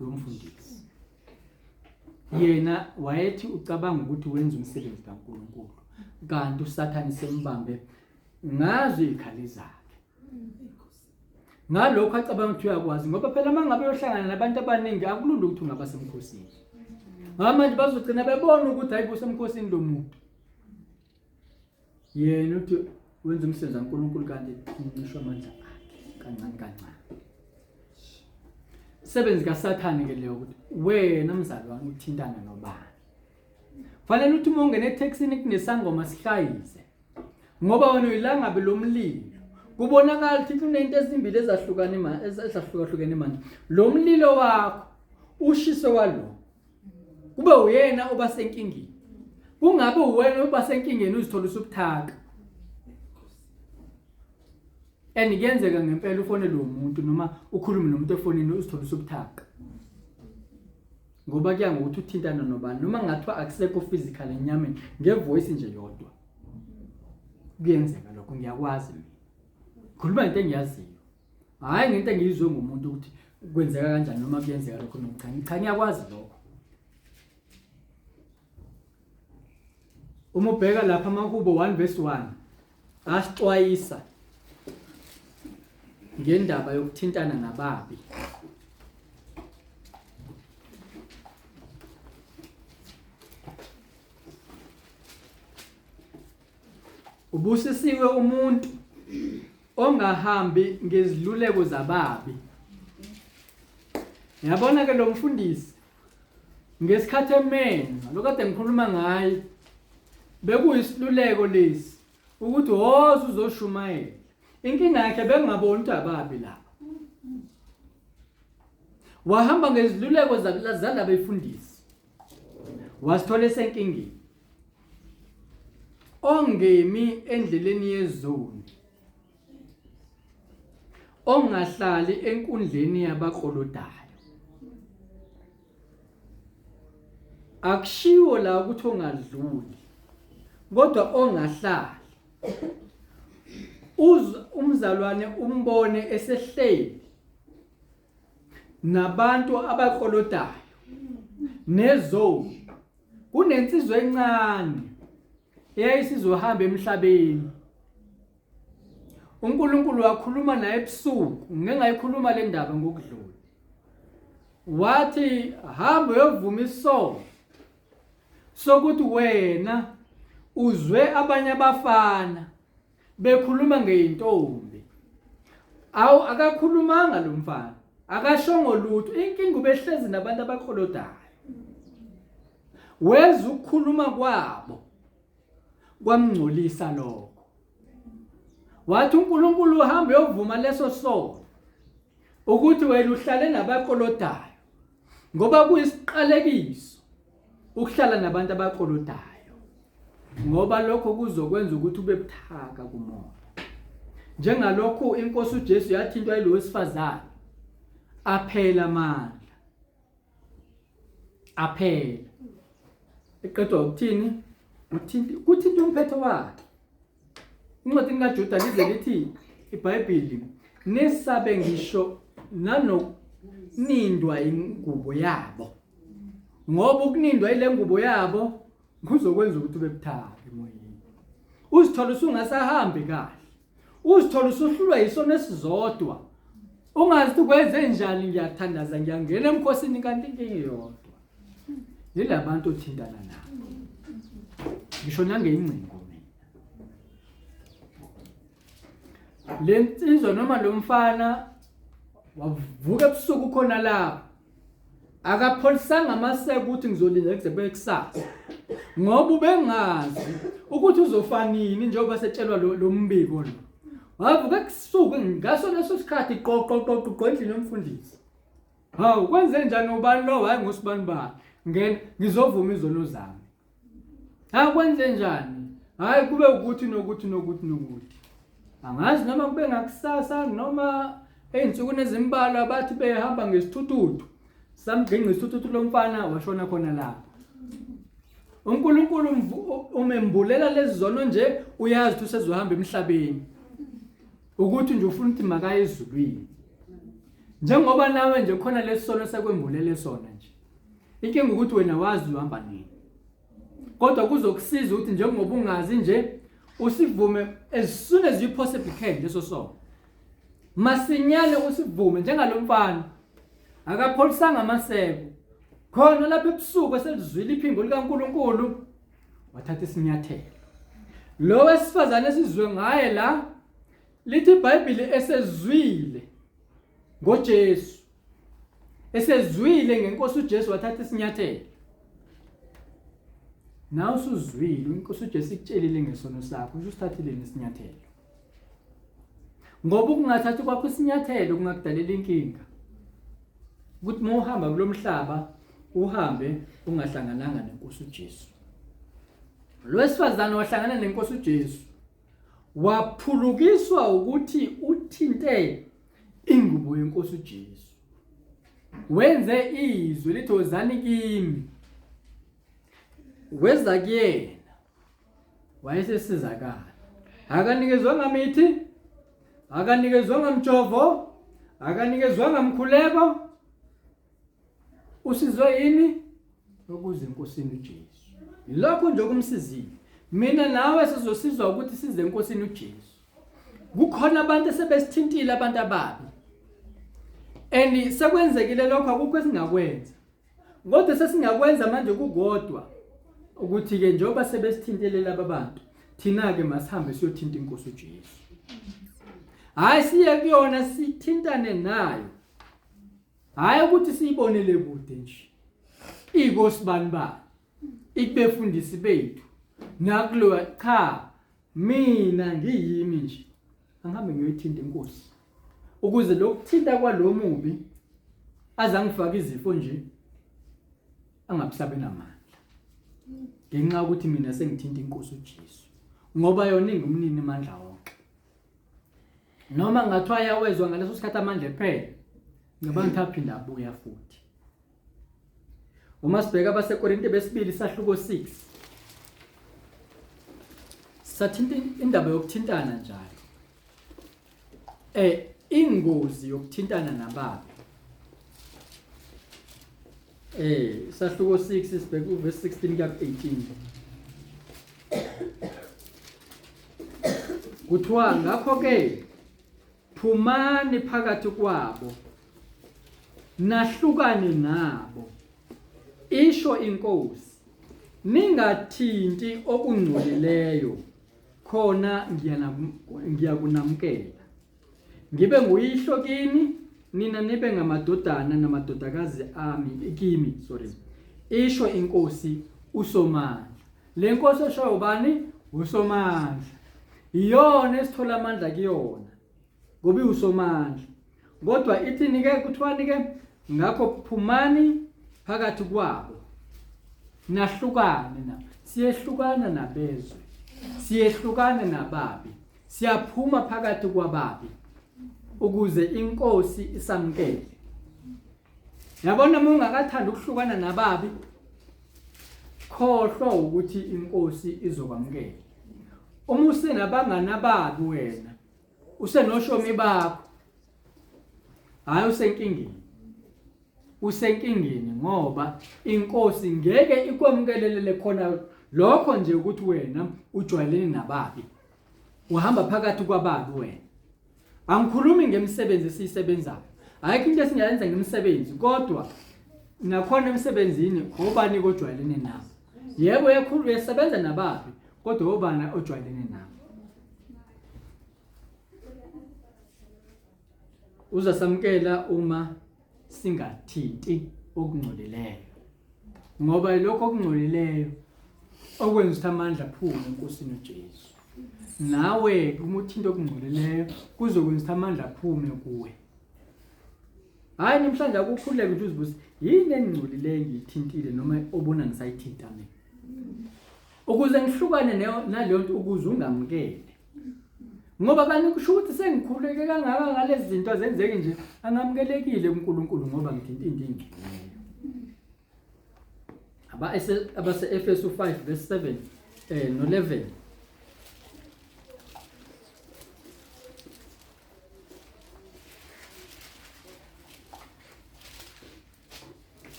Lo mfundisi yena wayethi ucabanga ukuthi wenza umsebenzi kaNkuluNkulu kanti uSathane sembambe ngazo izikhali zakhe ngalokho acabanga ukuthi uyakwazi ngoba phela uma ngabe uyohlangana nabantu abaningi akulula ukuthi ungaba semkhosini ngoba manje bazogcina bebona ukuthi hayi busemkhosini lo muntu yena uthi wenza umsebenzi kaNkulunkulu kanti uncishwa amandla akhe kancane kancane sebenzi kaSathane ke leyo ukuthi wena mzalwane uthintana nobani fanele uthi uma ungena etaxini kunesangoma sihlayize ngoba wena uyilangabi lomlilo kubonakala ukuthi kunento ezimbili ezahlukane manje ezahlukahlukene manje lo mlilo wakho ushise walo kube uyena oba senkingeni kungabe uwena oba senkingeni uzithola usubuthaka and kuyenzeka ngempela ufonele umuntu noma ukhulume nomuntu efonini uzithola usubuthaka ngoba kuya ngokuthi uthintana nobani noma ngathiwa akusekho physical enyameni ngevoice nje yodwa kuyenzeka lokho ngiyakwazi mina khuluma into engiyaziyo hhayi ngento engiyizwe ngomuntu ukuthi kwenzeka kanjani noma kuyenzeka lokho noma cha cha ngiyakwazi lokho uma ubheka lapha amahubo 1 verse 1 asixwayisa ngendaba yokuthintana nababi Ubusisiwe umuntu ongahambi ngeziluleko zababi. Yabona ke lo mfundisi ngesikhathi emenywa lokade ngikhuluma ngaye bekuyisiluleko lesi ukuthi woza uzoshumayela. Inkinga yakhe bengingaboni ukuthi ababi laba. Wahamba ngeziluleko zalaba efundisi. Wasithola esenkingeni. Ongemi endleleni yezoni, ongahlali enkundleni yabaklolodayo. Akushiwo la ukuthi ongadluli kodwa ongahlali. Uz umzalwane umbone esehleli nabantu abakolodayo nezoni. Kunensizwa encane eyayisizohamba emhlabeni. uNkulunkulu wakhuluma naye ebusuku, ngike ngayikhuluma le ndaba ngokudlula. Wathi hamba uyovuma isono sokuthi wena uzwe abanye abafana bekhuluma ngeyintombi. Awu akakhulumanga lo mfana, akashongo lutho. Inkinga ubehlezi nabantu abakolodayo. Weza ukukhuluma kwabo kwamngcolisa lokho. Wathi uNkulunkulu uhamba uyovuma leso sono ukuthi wena uhlale nabakolodayo ngoba kuyisiqalekiso ukuhlala nabantu abakolodayo ngoba lokho kuzokwenza ukuthi ube buthaka kumoya. Njengalokhu inkosi uJesu yathintwa yilo wesifazane aphela amandla aphela eqedwa ukuthini uthinta kuthinta umphetho wakhe. Incwadi kaJuda lize lithi iBhayibheli nesabe ngisho nanokunindwa ingubo yabo ngoba ukunindwa ile ngubo yabo kuzokwenza ukuthi ube buthaka emoyeni uzithola usungasahambi kahle uzithola usuhlulwa yisono esizodwa ungazi ukuthi kwenze njani ngiyathandaza ngiyangena emkhosini kanti inkinga iyodwa yilabantu othintana nabo ngisho nangeyingcingo mina le nsizwa noma lo mfana wavuka ebusuku khona lapho akapholisanga amaseko ukuthi ngizolinda kuze kube kusasa ngoba ubengazi ukuthi uzofa nini njengoba setshelwa lo mbiko lo wavuka ebusuku ngaso leso sikhathi qoqo qoqo qoqo endlini yomfundisi hawu kwenze njani ubani lo hayi ngosibani bani ngena ngizovuma izono zami ha kwenze njani hayi kube ukuthi nokuthi nokuthi nokuthi angazi noma kube ngakusasa noma ey'nsukwini ezimbalwa bathi behamba ngesithuthuthu samgqingqa isithuthuthu lomfana washona khona lapho uNkulunkulu umembulela lezi zono nje uyazi ukuthi usezohamba emhlabeni ukuthi nje ufuna ukuthi makaye ezulwini njengoba nawe nje khona lesi sono sekwembulele sona nje inkinga ukuthi wena wazi uhamba nini kodwa kuzokusiza ukuthi njengoba ungazi nje usivume as soon as you possibly can leso sono masinyane usivume njengalomfana akapholisanga amaseko khona lapha ebusuku eselizwile iphimbo likaNkuluNkulu wathatha isinyathelo lo wesifazane esizwe ngaye la lithi iBhayibheli esezwile ngoJesu esezwile ngenkosi uJesu wathatha isinyathelo nawe usuzwile inkosi uJesu ikutshelile ngesono sakho usuthathile isinyathelo ngoba ukungathathi kwakho isinyathelo kungakudalela inkinga ukuthi uma uhamba kulomhlaba uhambe ungahlangananga nenkosi uJesu lo wesifazane wahlangana nenkosi uJesu waphulukiswa ukuthi uthinte ingubo yenkosi uJesu wenze izwi lithi wozani kimi weza kuyena wayesesizakala akanikezwanga mithi akanikezwanga mjovo akanikezwanga mkhuleko usizwe yini ukuze enkosini uJesu lokho nje okumsizile mina nawe sizosizwa ukuthi size enkosini uJesu kukhona abantu esebesithintile abantu ababi and sekwenzekile lokho akukho esingakwenza Kodwa sesingakwenza manje kukodwa ukuthi-ke njengoba sebesithintele laba bantu thina-ke masihambe siyothinta inkosi uJesu. Hhayi siye kuyona sithintane nayo. Hhayi ukuthi siyibonele kude nje. Ikosi bani bani. Ikubefundisi bethu. Nakulowa cha Mina ngiyimi nje angihambe ngiyoyithinta inkosi ukuze lokuthinta kwalomubi aze angifake izifo nje angabisabe namandla ngenxa yokuthi mina sengithinta inkosi uJesu ngoba yona ingumnini amandla wonke noma ngathiwa yawezwa ngaleso sikhathi amandla ephela ngicabanga ukuthi aphinda abuya futhi. Uma sibheka abaseKorinte besibili sahluko 6 sathinta indaba yokuthintana njalo. Ingozi yokuthintana nababi. Sahluko 6 sibheka uverse 16 kuya ku-18. Kuthiwa ngakho ke phumani phakathi kwabo nahlukane nabo, isho iNkosi, ningathinti okungcolileyo, khona ngiyakunamukela. Ngibe nguyihlo kini, nina nibe ngamadodana namadodakazi ami kimi, sorry. Isho iNkosi uSomandla. Le Nkosi eshoyo ubani? USomandla. Iyona esithola amandla kuyona. Ngoba iwuSomandla. Kodwa ithini ke kuthiwani ke? Ngakho phumani phakathi kwabo. Nahlukane na. Siyehlukana nabezwe. Siyehlukana nababi. Siyaphuma phakathi kwababi ukuze iNkosi isamkele. Yabona uma ungakathanda ukuhlukana nababi, khohlwa ukuthi iNkosi izokwamukela. Uma usenabangani ababi wena, usenoshomi bakho, hhayi usenkingeni. Usenkingeni ngoba iNkosi ngeke ikwamukelelele khona lokho nje ukuthi wena ujwayelene nababi. Uhamba phakathi kwababi wena. Angikhulumi ngemisebenzi esiyisebenzayo. Ayikho into esingayenza ngemisebenzi kodwa nakhona emsebenzini obani kojwayelene nabo. Yebo uyakhulu uyasebenza nababi kodwa obani ojwayelene nabo. Uzasamukela uma singathinti okungcolileyo. Ngoba lokho okungcolileyo okwenza ukuthi amandla aphume eNkosini uJesu. Nawe uma uthinta okungcolileyo kuzokwenza ukuthi amandla aphume kuwe. Hayi namhlanje akukhululeke ukuthi uzibuze yini engcolileyo engiyithintile noma obona ngisayithinta mina. Ukuze ngihlukane naleyo nto ukuze ungamukele. Ngoba kanti kusho ukuthi sengikhululeke kangaka ngalezi zinto azenzeki nje angamukelekile kuNkulunkulu ngoba ngithinta into engcolileyo. Abase Efesu 5 verse 7 no 11.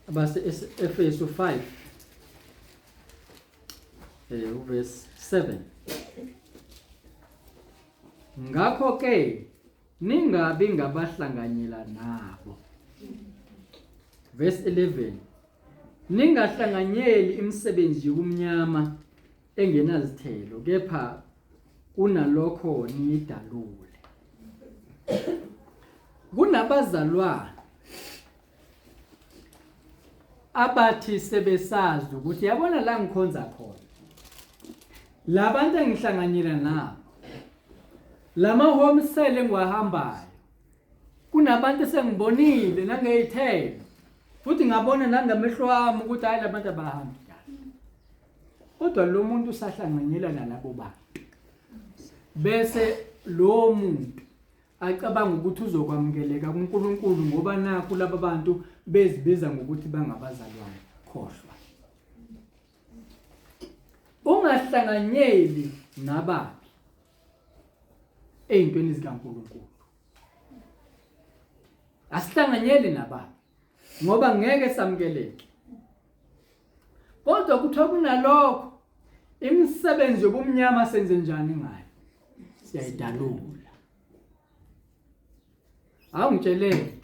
Abase Efesu 5 uverse 7. Ngakho ke ningabi ngabahlanganyela nabo. Verse 11. Ningahlanganyeli imisebenzi yobumnyama engenazithelo kepha kunalokho niyidalule. Kunabazalwane abathi sebesazi ukuthi yabona la ngikhonza khona labantu engihlanganyela nabo lama home cell engiwahambayo kunabantu esengibonile nangeyithelo futhi ngabona nangamehlo ami ukuthi hayi labantu abahambi kahle kodwa lo muntu usahlanganyela nalabo bantu bese lo muntu acabanga ukuthi uzokwamukeleka kuNkulunkulu ngoba nakhu laba bantu bezibiza ngokuthi bangabazalwane. Khohlwa. Ungahlanganyeli nababi ey'ntweni zikaNkulunkulu. Asihlanganyeli nababi ngoba ngeke samukeleke. Kodwa kuthiwa kunalokho imisebenzi yobumnyama senze njani ngayo? Siyayidalula. Awungitsheleke.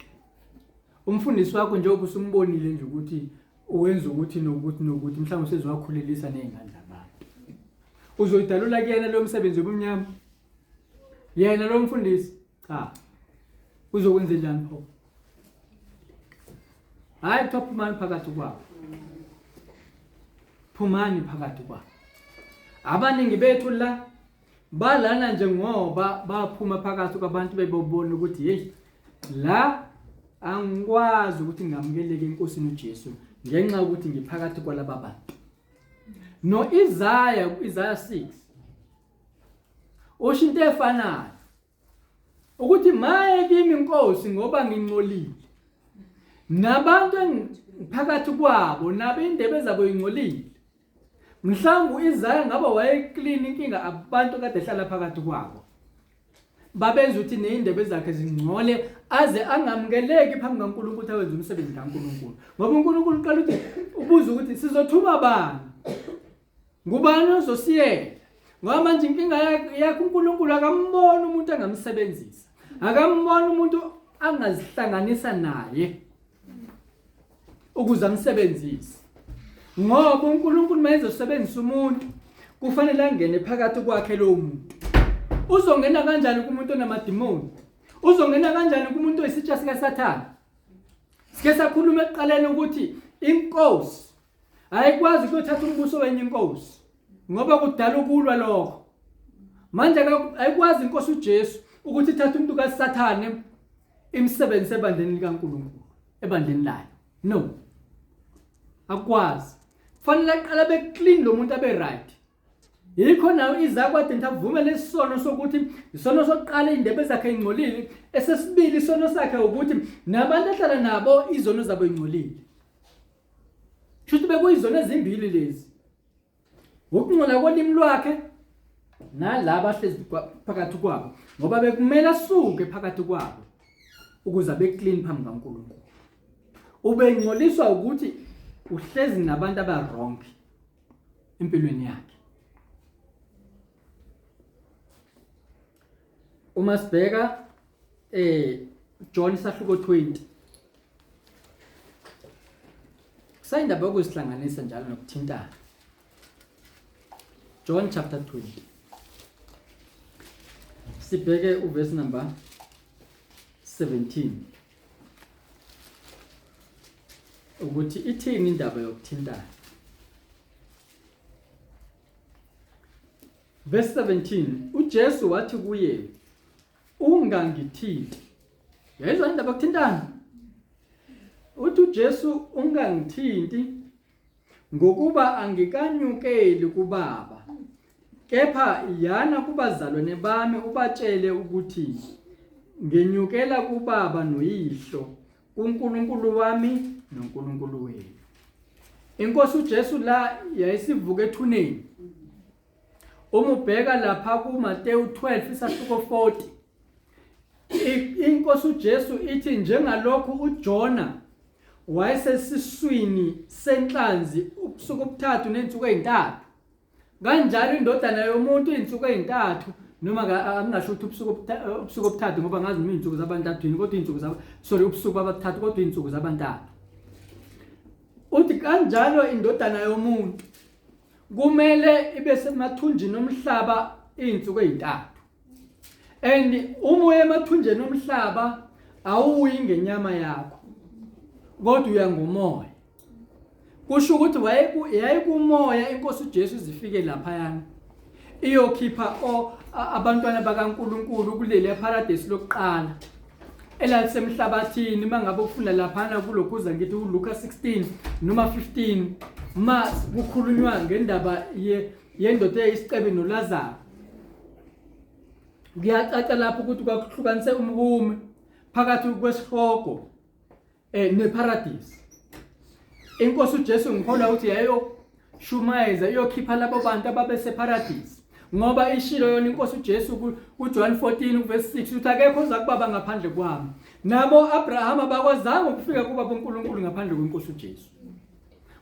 Umfundisi wakho njengoba usumbonile nje ukuthi uwenza ukuthi nokuthi nokuthi mhlawumbe usezowakhulelisa nezingane zabantu. Uzoyidalula kuyena lo msebenzi wobumnyama? Yena lo mfundisi? Cha. Uzokwenza njani pho? Hayi kuthiwa phumani phakathi kwabo. Phumani phakathi kwabo. Abaningi bethu la balana nje ngoba baphuma phakathi kwabantu bebobona ukuthi hey la angikwazi ukuthi ngamukeleke eNkosini uJesu ngenxa yokuthi ngiphakathi kwalaba bantu. No Isaiah, Isaiah 6 usho into efanayo ukuthi maye kimi Nkosi ngoba ngingcolile. Nabantu phakathi kwabo nabo indebe zabo ingcolile. Mhlawumbe uIsaya ngabe wayeclean inkinga abantu kade ehlala phakathi kwabo. Babenza ukuthi nezindebe zakhe zingcole aze angamukeleki phambi kaNkulunkulu ukuthi awenze umsebenzi kaNkulunkulu. Ngoba uNkulunkulu uqala ukuthi ubuza ukuthi sizothuma bani? Ngubani ozosiyela? Ngoba manje inkinga yakhe uNkulunkulu akamboni umuntu angamsebenzisa. Akamboni umuntu angazihlanganisa naye ukuze amsebenzise. Ngoba uNkulunkulu mayezosebenzisa umuntu kufanele angene phakathi kwakhe lowo muntu. Uzongena kanjani kumuntu onamadimoni? Uzongena kanjani kumuntu oyisitsha sikaSathane? Sike sakhuluma ekuqaleni ukuthi inkosi ayikwazi ukuyothatha umbuso wenye inkosi ngoba kudala ukulwa lokho manje ayikwazi inkosi uJesu ukuthi ithathe umuntu kaSathane imsebenzise ebandleni likaNkulunkulu ebandleni layo no akwazi fanele aqala be clean lo muntu abe right Yikho nawe Isaka wathi ngithi lesisono sokuthi isono sokuqala indebe zakhe ingcolile, esesibili isono sakhe ukuthi nabantu ahlala nabo izono zabo ingcolile. Shuthi bekuyizono ezimbili lezi. Ukungcola kolimi lwakhe nalaba ahlezi phakathi kwabo ngoba bekumele asuke phakathi kwabo ukuze abe clean phambi kaNkulunkulu. Ubengcoliswa ukuthi uhlezi nabantu aba wrong. empilweni yakhe. Uma sibheka eh John isahluko 20 kusayindaba yokuzihlanganisa njalo nokuthintana. John chapter 20 sibheke uverse number 17 ukuthi ithini indaba yokuthintana. Verse 17 uJesu wathi kuye ungangithinti. Yayizwa indaba yokuthintana? Uthi uJesu ungangithinti ngokuba angikanyukeli kubaba. Kepha yana kubazalwane bami ubatshele ukuthi ngenyukela kubaba noyihlo kuNkulunkulu wami noNkulunkulu wenu. Inkosi uJesu la yayisivuka ethuneni. Uma ubheka lapha kuMateyu 12 isahluko 40 inkosi uJesu ithi njengalokhu uJona wayesesiswini senhlanzi ubusuku obuthathu nezinsuku ezintathu Kanjalo indodana yomuntu izinsuku ezintathu noma angingasho ukuthi ubusuku ubusuku obuthathu ngoba ngazi noma izinsuku zabantathu yini kodwa izinsuku zaba sorry ubusuku babathathu kodwa izinsuku zabantathu. Uthi kanjalo indodana yomuntu kumele ibe semathunjini omhlaba izinsuku ezintathu. And uma uya emathunjeni omhlaba awuyi ngenyama yakho kodwa uya ngomoya. Kusho ukuthi yayikumoya inkosi uJesu izifike laphayana iyokhipha abantwana bakaNkuluNkulu kuleli paradise lokuqala elalisemhlabathini mangabe ufunda laphana kulokhuza ngithi uLuka 16 noma 15 ma kukhulunywa ngendaba yendoda eyisicebi noLazaro kuyacaca lapho ukuthi kwakuhlukanise umhume phakathi kwesihogo eh neparadise inkosi uJesu ngikholwa ukuthi yayoshumayeza iyokhipha labo bantu ababeseparadise ngoba ishilo yona inkosi uJesu kuJohn 14 verse 6 ukuthi akekho oza kubaba ngaphandle kwami nabo Abraham abakwazanga ukufika kubaba uNkulunkulu ngaphandle kwenkosi uJesu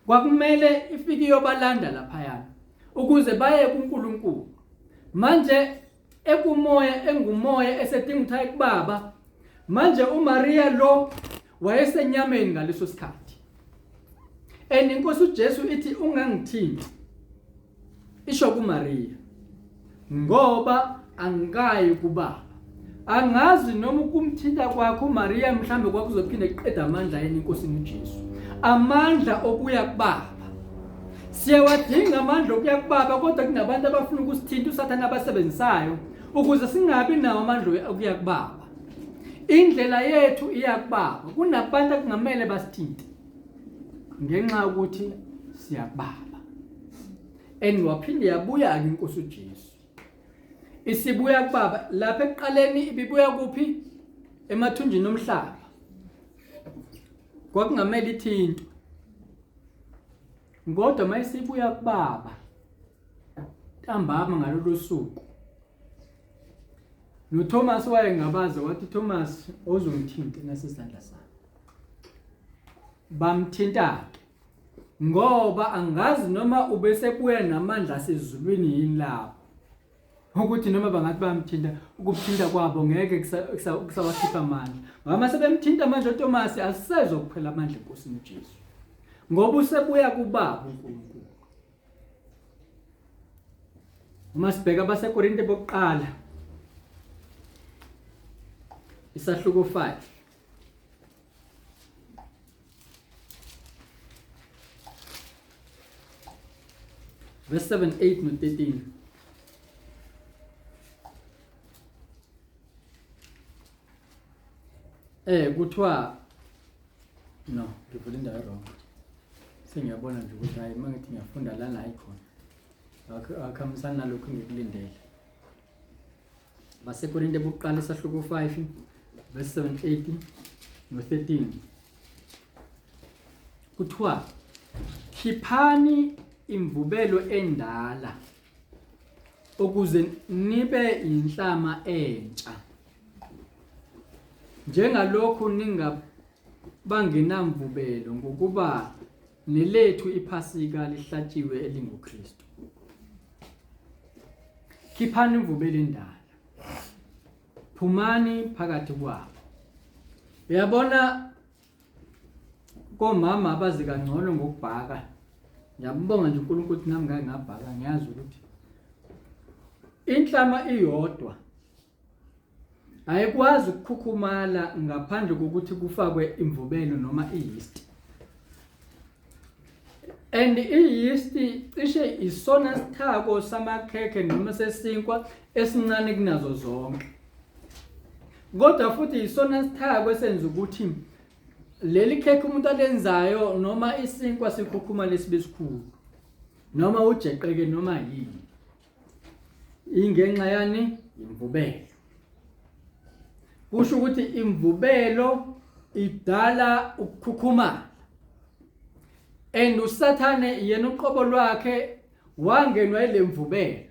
kwakumele ifike iyobalanda laphayana ukuze baye kuNkulunkulu manje ekumoya engumoya esedinga ukuthi aye kubaba manje uMaria lo wayesenyameni ngaleso sikhathi and inkosi uJesu ithi ungangithinti isho kuMaria ngoba angikayi kubaba angazi noma ukumthinta kwakho uMaria mhlambe kwakuzophinde kuqeda amandla yena inkosini uJesu amandla okuya kubaba Siyawadinga amandla okuya kubaba kodwa kunabantu abafuna ukusithinta uSathane abasebenzisayo ukuze singabi nawo amandla okuya kubaba. Indlela yethu iya kubaba. Kunabantu akungamele basithinte ngenxa yokuthi siyakubaba. And waphinde yabuya-ke inkosi uJesu. Isibuya kubaba lapha ekuqaleni ibibuya kuphi? Emathunjini omhlaba. Kwakungamele ithintwe. Kodwa mayisibuya kubaba ntambama ngalolu suku noThomas wayengabaza wathi Thomas ozongithinta nasesandla sami. Bamthinta-ke ngoba angazi noma ubesebuya namandla asezulwini yini lapho ukuthi noma bangathi bayamthinta ukuthinta kwabo ngeke kusawakhipha amandla ngoba uma sebemthinta manje uTomasi asisezwa kuphela amandla enkosini uJesu ngoba usebuya kubaba uNkulunkulu. Uma sibheka abaseKorinte bokuqala isahluko 5 verse 7 8 no 13 Kuthiwa no ngivula indawo wrong sengiyabona nje ukuthi hayi uma ngithi ngiyafunda lana hayi khona akuhambisani nalokhu engikulindele. BaseKorinte bokuqala isahluko 5 verse 7 8 no 13 kuthiwa khiphani imvubelo endala ukuze nibe inhlama entsha njengalokhu ningabangenamvubelo ngokuba nelethu iphasika lihlatshiwe elinguKristu. Khiphani imvubelo endala, phumani phakathi kwabo. Uyabona komama abazi kangcono ngokubhaka, ngiyambonga nje uNkulunkulu ukuthi nami ngake ngabhaka, ngiyazi ukuthi inhlama iyodwa ayikwazi ukukhukhumala ngaphandle kokuthi kufakwe imvubelo noma i-yeast. And i-yeast cishe isona sithako samakhekhe noma sesinkwa esincane kunazo zonke, kodwa futhi isona sithako esenza ukuthi leli khekhe umuntu alenzayo noma isinkwa sikhukhumale sibe sikhulu noma ujeqeke noma yini. Ingenxa yani? Imvubelo. Kusho ukuthi imvubelo idala ukukhukhumala. And uSathane yena uqobo lwakhe wangenwa ile mvubelo,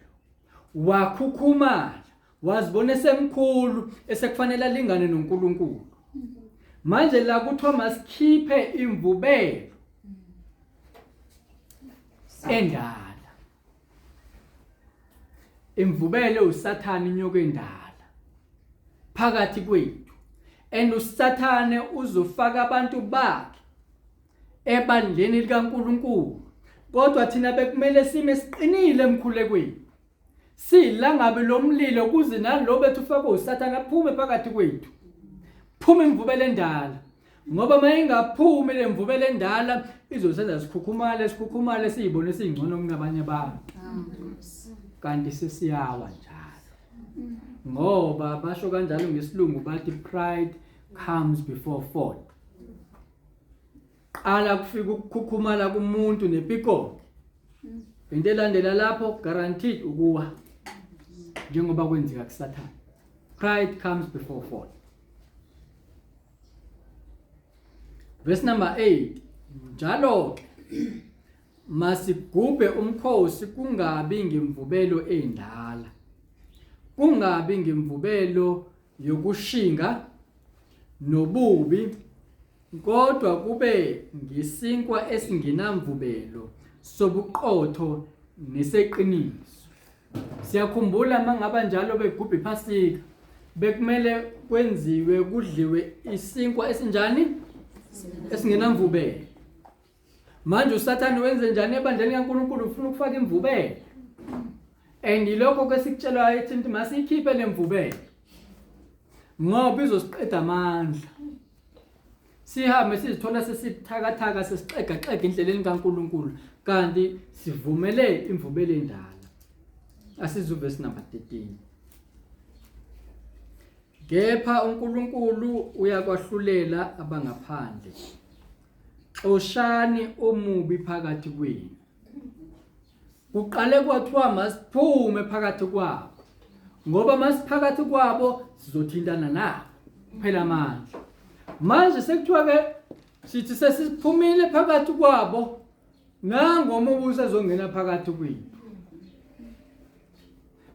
wakhukhumala, wazibona esemkhulu esekufanele alingane noNkulunkulu. Manje la kuthiwa masikhiphe imvubelo endala. Imvubelo uSathane inyoka endala phakathi kwethu, and uSathane uzofaka abantu bakhe ebandleni likaNkulunkulu, kodwa thina bekumele sime siqinile emkhulekweni, silangabi lomlilo kuze nalo bethu ufake uSathane aphume phakathi kwethu. Phuma imvubelo endala, ngoba mayingaphumi le mvubelo endala izosenza sikhukhumale sikhukhumale siyibone siyingcono kunabanye abantu, kanti sesiyawa njalo. Ngoba basho kanjalo ngesilungu bathi pride comes before fall. Qala kufika ukukhukhumala kumuntu nepikoko, into elandela lapho guaranteed ukuwa, njengoba kwenzeka kuSathane. Pride comes before fall. Verse number 8, njalo ke masigubhe umkhosi kungabi ngemvubelo endala, kungabi ngemvubelo yokushinga nobubi, kodwa kube ngesinkwa esingenamvubelo sobuqotho neseqiniso. Siyakhumbula mangaba njalo begubha iphasika bekumele kwenziwe kudliwe isinkwa esinjani? Esingenamvubelo. Manje uSathane wenze njani ebandleni kaNkulunkulu? Ufuna ukufaka imvubelo. And yilokho ke sikutshelwayo ethi ukuthi masiyikhiphe lemvubelo ngoba izosiqeda amandla, sihambe sizithola sesibuthakathaka sesixegaxega endleleni kaNkulunkulu, kanti sivumele imvubelo endala. Asizuvesi number 13. Kepha uNkulunkulu uyakwahlulela abangaphandle. Xoshani omubi phakathi kwenu. Kuqale kwathiwa masiphume phakathi kwabo, ngoba masiphakathi kwabo sizothintana nabo phela amandla. Manje sekuthiwa ke Sithi sesiphumile phakathi kwabo nangu omubi usezongena phakathi kwethu.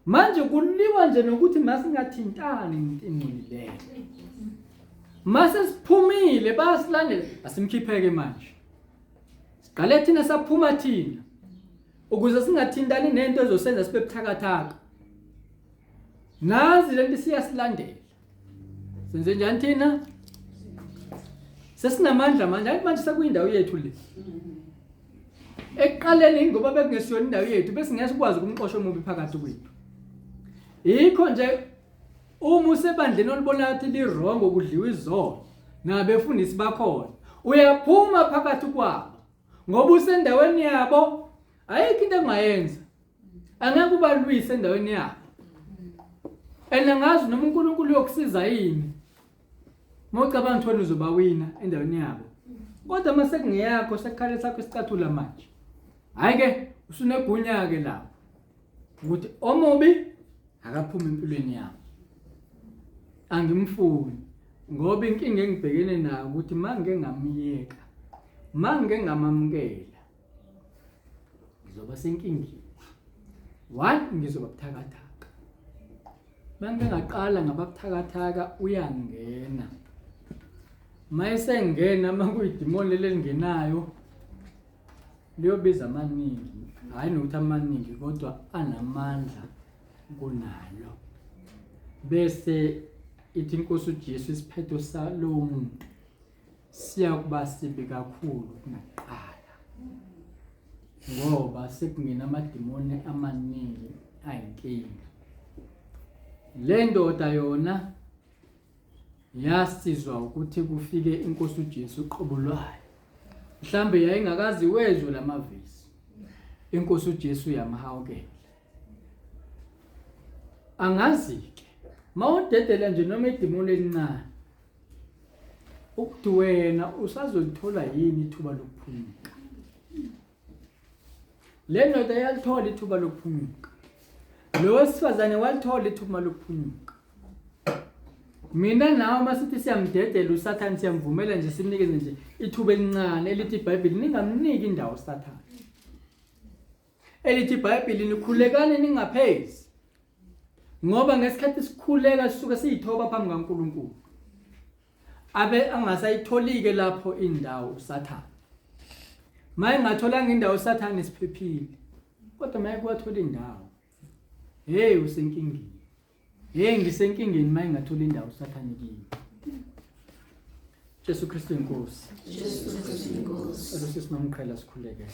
Manje kuliwa nje nokuthi masingathintani into engcolileyo. Mase siphumile bayasilandela, asimkhipheke manje. Siqale thina saphuma thina ukuze singathintani nento ezosenza sibe buthakathaka. Nazi lento siyasilandela. Senze njani thina? Sesinamandla manje, hayi manje sekuyindawo yethu le. Ekuqaleni ngoba bekungesiyona indawo yethu besingeke sikwazi ukumxosha omubi phakathi kwethu. Yikho nje uma usebandleni olibona ukuthi li-wrong kudliwa izono nabefundisi bakhona uyaphuma phakathi kwabo ngoba usendaweni yabo ayikho into engayenza angeke ubalwise endaweni yabo and angazi noma uNkulunkulu uyokusiza yini mawucabanga ukuthi wena uzobawina endaweni yabo kodwa uma sekungeyakho sekukhale sakho isicathula manje hhayi ke usunegunya-ke lapho ukuthi omubi akaphume empilweni yami angimfuni ngoba inkinga engibhekene nayo ukuthi mangike ngamyeka mangike ngamamukela ngizoba senkingeni one ngizoba buthakathaka mangike ngaqala ngababuthakathaka uyangena mayesengena makuyidimoni leli elingenayo liyobiza amaningi hhayi nokuthi amaningi kodwa anamandla kunalo bese ithi inkosi uJesu isiphetho salowo muntu siyakuba sibi kakhulu kunakuqala ngoba sekungena amadimoni amaningi ayinkinga le ndoda yona Yasizwa ukuthi kufike inkosi uJesu uqobo lwayo. Mhlambe yayingakazi wezwe lamavesi. Inkosi uJesu yamhawukela. Angazi ke mawudedela nje noma idimoni elincane ukuthi wena usazolithola yini ithuba lokuphunyuka. Le ndoda yalithola ithuba lokuphunyuka. Lo wesifazane walithola ithuba lokuphunyuka. Mina nawe uma sithi siyamdedela uSathane siyamvumela nje simnikeze nje ithuba elincane elithi iBhayibheli ningamniki indawo uSathane. Elithi iBhayibheli nikhulekani ningaphezi. Ngoba ngesikhathi sikhuleka sisuke siyithoba phambi kaNkulunkulu. Abe angasayitholike lapho indawo uSathane. Maye ngatholanga indawo uSathane siphephile. Kodwa maye kwathola indawo. Hey usenkingeni. Hey ngisenkingeni maye ngathola indawo uSathane kimi. Jesu Kristu inkosi. Jesu Kristu inkosi. Alosisimamqhela sikhuleke.